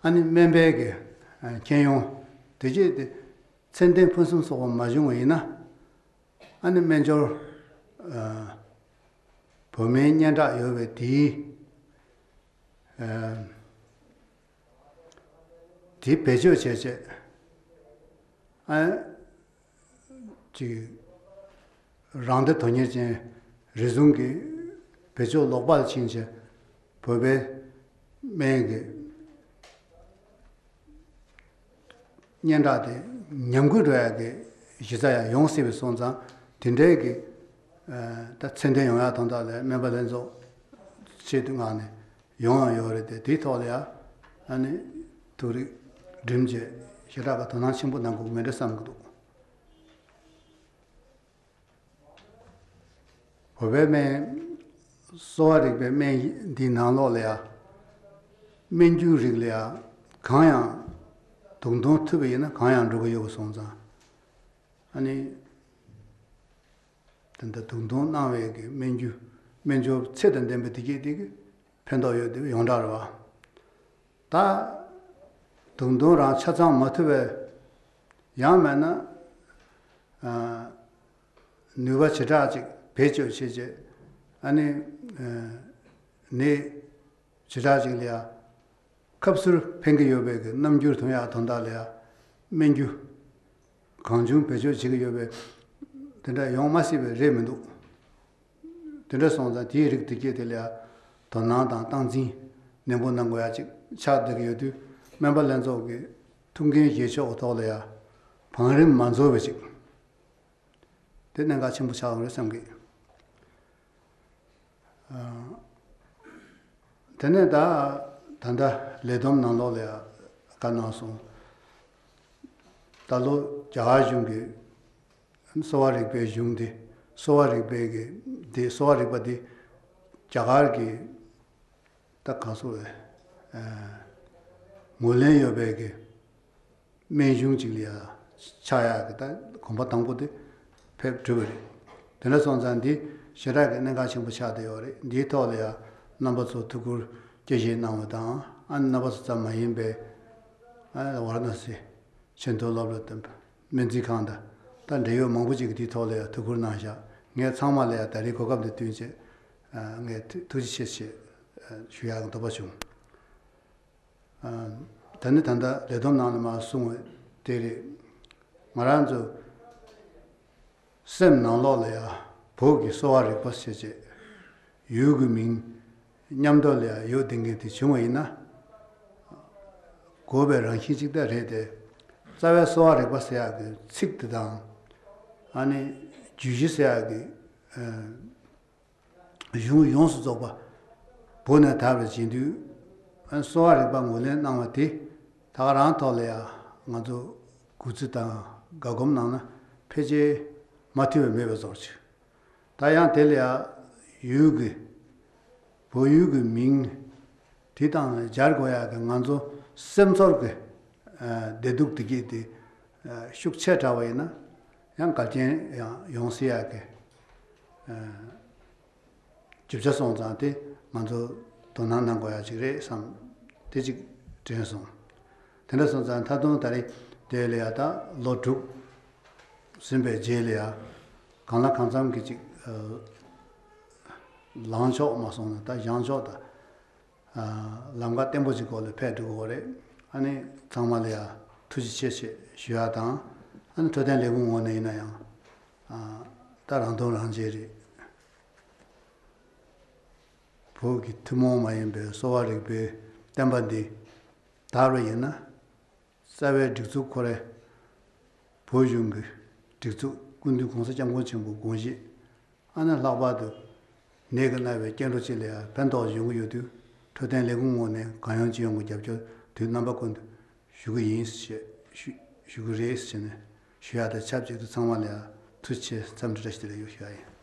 ཨ་ནི་སྨན་པའི་གི་ཨ་མཁྱེན་ཡོན་དེ་བཅས་དེ་ཚད་ལྡན་ཕུན་སུམ་ཚོགས་པ་མ་བྱུང་བ་ཡིན་ན། ཨ་ནི་སྨན་སྦྱོར། ཨ། བོད་སྨན་སྙན་གྲགས་ཡོད་པའི་དེའི། ཨ། དེ་བེད་སྤྱོད་བྱས་བྱས། ཨ། ཅིག་རང་བདེ་དོན་གཉེར་ཅན་རེ་ཟུང་གིས་བེད་སྤྱོད་ལོག་པར་ཕྱིན་བྱས། བོད་པའི་སྨན་གྱི་སྙན་གྲགས་དེ་ཉམས་རྒུད་འགྲོ་ཡག་གི་གཞི་རྩ་ཡང་ཡོང་སྲིད་པ་སོང་ཙང་། དེ་འདྲའི་གི། ཨ། ད་ཚད་ལྡན་ཡོང་ཡག་དོན་དག་ལ་སྨན་པ་ལྷན་ཚོགས་ཆེད་དུ་མངགས་ནས་ཡོང་ཡང་ཡོད་རེད་དེ། དེའི་ཐོག་ལ་ཡང་། ཨ་ནི་ཐུགས་རིག་བསྒྲིམས་བྱས་ཞེ་དྲག་གི་དོ་སྣང་ཆེན་པོ་གནང་དགོས་ཀྱི་མེད་འགྲོ་བསམ་གྱི་འདུག་བོད་པའི་སྨན། གསོ་བ་རིག་པའི་སྨན་འདིའི་ནང་ལོགས་ལ་ཡང་སྨན་རྒྱུད་རིགས་ལ་ཡང་གང་ཡང་དུག་འཐུང་ཐུབ་པ་ཡིན་ན་གང་ཡང་འགྲོ་གི་ཡོད་པ་སོང་ཙང་། ཨ་ནི། དེ་འདྲ་དུག་འཐུང་གནང་བའི་གི་སྨན་རྒྱུ། སྨན་སྦྱོར་ཚད་དང་ལྡན་པ་དེ་གས་དེ་གི་ཕན་ཐོགས་ཡོད་དེ་ཡོངས་གྲགས་རེད་བ། ད་དུག་འཐུང་རང་ཆ་ཚང་མ་ཐུབ་པའི། ཡང་མིན་ན། ཨ། ནུས་པ་ཞེ་དྲག་ཅིག་བེད་སྤྱོད་བྱེད་བྱེད། ཨ་ནི། ཨ། ནད་ཞེ་དྲག་ཅིག་ལ་ཡང་ཁབ་སུར་ཕན་གྱི་ཡོད་པའི་གི་རྣམ་འགྱུར་ཐོན་ཡག་དོན་དག་ལ་ཡང་སྨན་རྒྱུ་གང་བྱུང་བེད་སྤྱོད་བྱེད་ཀྱི་ཡོད་པའི་དེ་འདྲ་ཡོང་མ་སྲིད་པའི་རེད་མི་འདུག་དེ་འདྲ་སོང་ཙང་དེའི་རིགས་དེ་སྐྱེས་དེ་ལ་ཡང་དོ་སྣང་དང་སྟངས་འཛིན་ནན་པོ་གནང་དགོས་ཡག་ཅིག་ཆགས་བསྡད་ཀྱི་ཡོད་དུས། སྨན་པ་ལྷན་ཚོགས་ཀྱི་ཐུགས་འགན་བཞེས་ཕྱོགས་ཀྱི་ཐོག་ལ་ཡང་བང་རིམ་མ་འཛོལ་བ་ཅིག་དེ་གནད་འགག་ཆེན་པོ་ཆགས་ཡོང་རེད་བསམ་གི། ཨ། དེ་ནས་ད་ད་ལྟ་ལས་བསྡོམས་ནང་ལོགས་ལ་ཡང་བཀའ་གནང་སོང་། ད་ལོ་རྒྱ་གར་གཞུང་གིས་གསོ་བ་རིག་པའི་གཞུང་འདི། གསོ་བ་རིག་པའི་གི་འདི། གསོ་བ་རིག་པ་འདི་རྒྱ་གར་གྱི་ད་གང་སོ་བའི། ཨ། ངོས་ལེན་ཡོད་པའི་གི་སྨན་གཞུང་ཅིག་ལ་ཡང་ཆགས་ཡག་གི་ད་གོམ་པ་དང་པོ་དེ་ཕེབས་གྲུབ་པ་རེད། དེ་འདྲ་སོང་ཙང་འདི་ཞེ་དྲག་གི་གནད་འགག་ཆེན་པོ་ཆགས་བསྡད་ཡོད་རེད། འདིའི་ཐོག་ལ་ཡང་རྣམ་པ་ཚོ་ཐུགས་ཁུར་སྐྱེད་བཞེས་གནང་བ་དང་། ཨ་ནི་རྣམ་པ་ཚོ་ཙམ་མ་ཡིན་པའི། ཨ། ཝཱ་ར་ཎ་སི་ཆེས་མཐོའི་སློབ་གྲྭ་དང་སྨན་རྩིས་ཁང་དང་། ད་འབྲེལ་ཡོད་མང་པོ་ཅིག་གིས་དེའི་ཐོག་ལ་ཡང་ཐུགས་ཁུར་གནང་བཞག་ངས་ཚང་མ་ལ་ཡང་ད་རེས་གོ་སྐབས་འདི་བསྟུན་བྱས། ཨ། ངས་ཐུགས་རྗེ་ཆེ་ཞེས་ཞུ་ཡག་གི་འདོད་པ་བྱུང་། ཨ། ད་ནི་ད་ལྟ་ལས་བསྡོམས་ནང་ལ་མར་གསུངས་པ་དེ་རེད། ང་རང་ཚོ་སེམས་ནང་ལོགས་ལ་ཡང་བོད་ཀྱི་གསོ་བ་རིག་པ་ཟེར་བྱས་ཡུལ་གྱི་མིང་མཉམ་དུ་ལ་ཡང་ཡོད་བསྡད་མཁན་དེ་བྱུང་བ་ཡིན་ན། དགོས་པའི་རང་བཞིན་ཅིག་ད་རེད་དེ། རྩ་བའི་གསོ་བ་རིག་པ་ཟེར་ཡག་གི་ཚིག་དེ་དང་། ཨ་ནི་བརྗོད་གཞི་ཟེར་ཡག་གི། ཨ། གཞུང་ཡོངས་སུ་རྫོགས་པ་བོད་ནས་དར་བར་བྱེད་དུས། གསོ་བ་རིག་པ་ངོས་ལེན་གནང་བ་དེ་ད་ག་རང་ཐོག་ལ་ཡང་ང་ཚོ་གུས་བརྩི་དང་དགའ་སྒོམ་གནང་ན་ཕལ་ཆེར་མ་མཐུན་པ་མེད་པའི་བཟོ་འདྲ་ཅིག་ད་ཡང་དེ་ལ་ཡང་ཡུལ་གྱི་བོད་ཡུལ་གྱི་མིང་དེ་དང་སྦྱར་དགོས་ཡག་གི་ང་ཚོ་སེམས་ཚོར་གྱི། ཨ། བདེ་སྡུག་དེ་གྱད་དེ། ཨ། ཤུགས་ཆེ་དྲགས་པ་ཡིན་ན་ཡང་འགལ་རྐྱེན་ཡང་ཡོང་སྲིད་ཡག་གི། ཨ། རྒྱུ་ཆ་སོང་ཙང་དེ་ང་ཚོ་དོ་སྣང་གནང་དགོས་ཡག་ཅིག་རེད་བསམ། དེ་གཅིག་དྲན་སོང་། དེ་འདྲ་སོང་ཙང་ད་དུང་ད་རེས་དེ་ལ་ཡང་ད་ལོ་དྲུག་ ཟིན་པའི་རྗེས་ལ་ཡང་གང་ལ་གང་འཚམ་གྱི་ཅིག་ལངས་ཕྱོགས་མ་སོང་ན་ད་བཞེངས་ཕྱོགས་དང་ལམ་ཁ་བརྟན་པོ་ཅིག་སྐོར་ལ་ཕེབས་འགྲོ་དགོས་རེད། ཨ་ནི་ཚང་མ་ལ་ཡང་ཐུགས་རྗེ་ཆེ་ཞེས་ཞུ་ཡ་དང་། ཨ་ནི་འཕྲོད་བསྟེན་ལས་ཁུངས་ངོས་ནས་ཡིན་ན་ཡང་ད་རང་དོན་རང་གཅེས་རེད། བོད་ཀྱི་ཐུན་མོང་མ་ཡིན་པའི་གསོ་བ་རིག་པའི་བསྟན་པ་འདི་དར་བ་ཡིན་ན། རྩ་བའི་སྒྲིག་འཛུགས་ཁོ་རའི་བོད་གཞུང་གི་སྒྲིག་འཛུགས་སྐུ་མདུན་གོང་ས་སྐྱབས་མགོན་ཆེན་པོའི་དགོངས་བཞེད། ཨ་ནི་ལྷག་པར་དུ་ནད་ཀྱིས་མནར་བའི་སྐྱེ་འགྲོ་སྤྱི་ལ་ཡང་ཕན་ཐོགས་ཡོང་གི་ཡོད་དུས། འཕྲོད་བསྟེན་ལས་ཁུངས་ངོས་ནས་གང་ཡོང་ཅི་ཡོང་གི་རྒྱབ་སྐྱོར་དུས་རྣམ་པ་ཀུན་ཏུ་ཞུ་གི་ཡིན་ཞེས་ཞུ་ཞུ་གི་རེད་ཟེར་ནས་ཞུ་ཡ་དང་ཆབས་ཅིག་ཏུ་ཚང་མ་ལ་ཡང་ཐུགས་རྗེ་ཆེ་འཚམས་འདྲི་བཀྲ་ཤིས་བདེ་ལེགས་ཡོད་ཞུ་ཡ་ཡིན།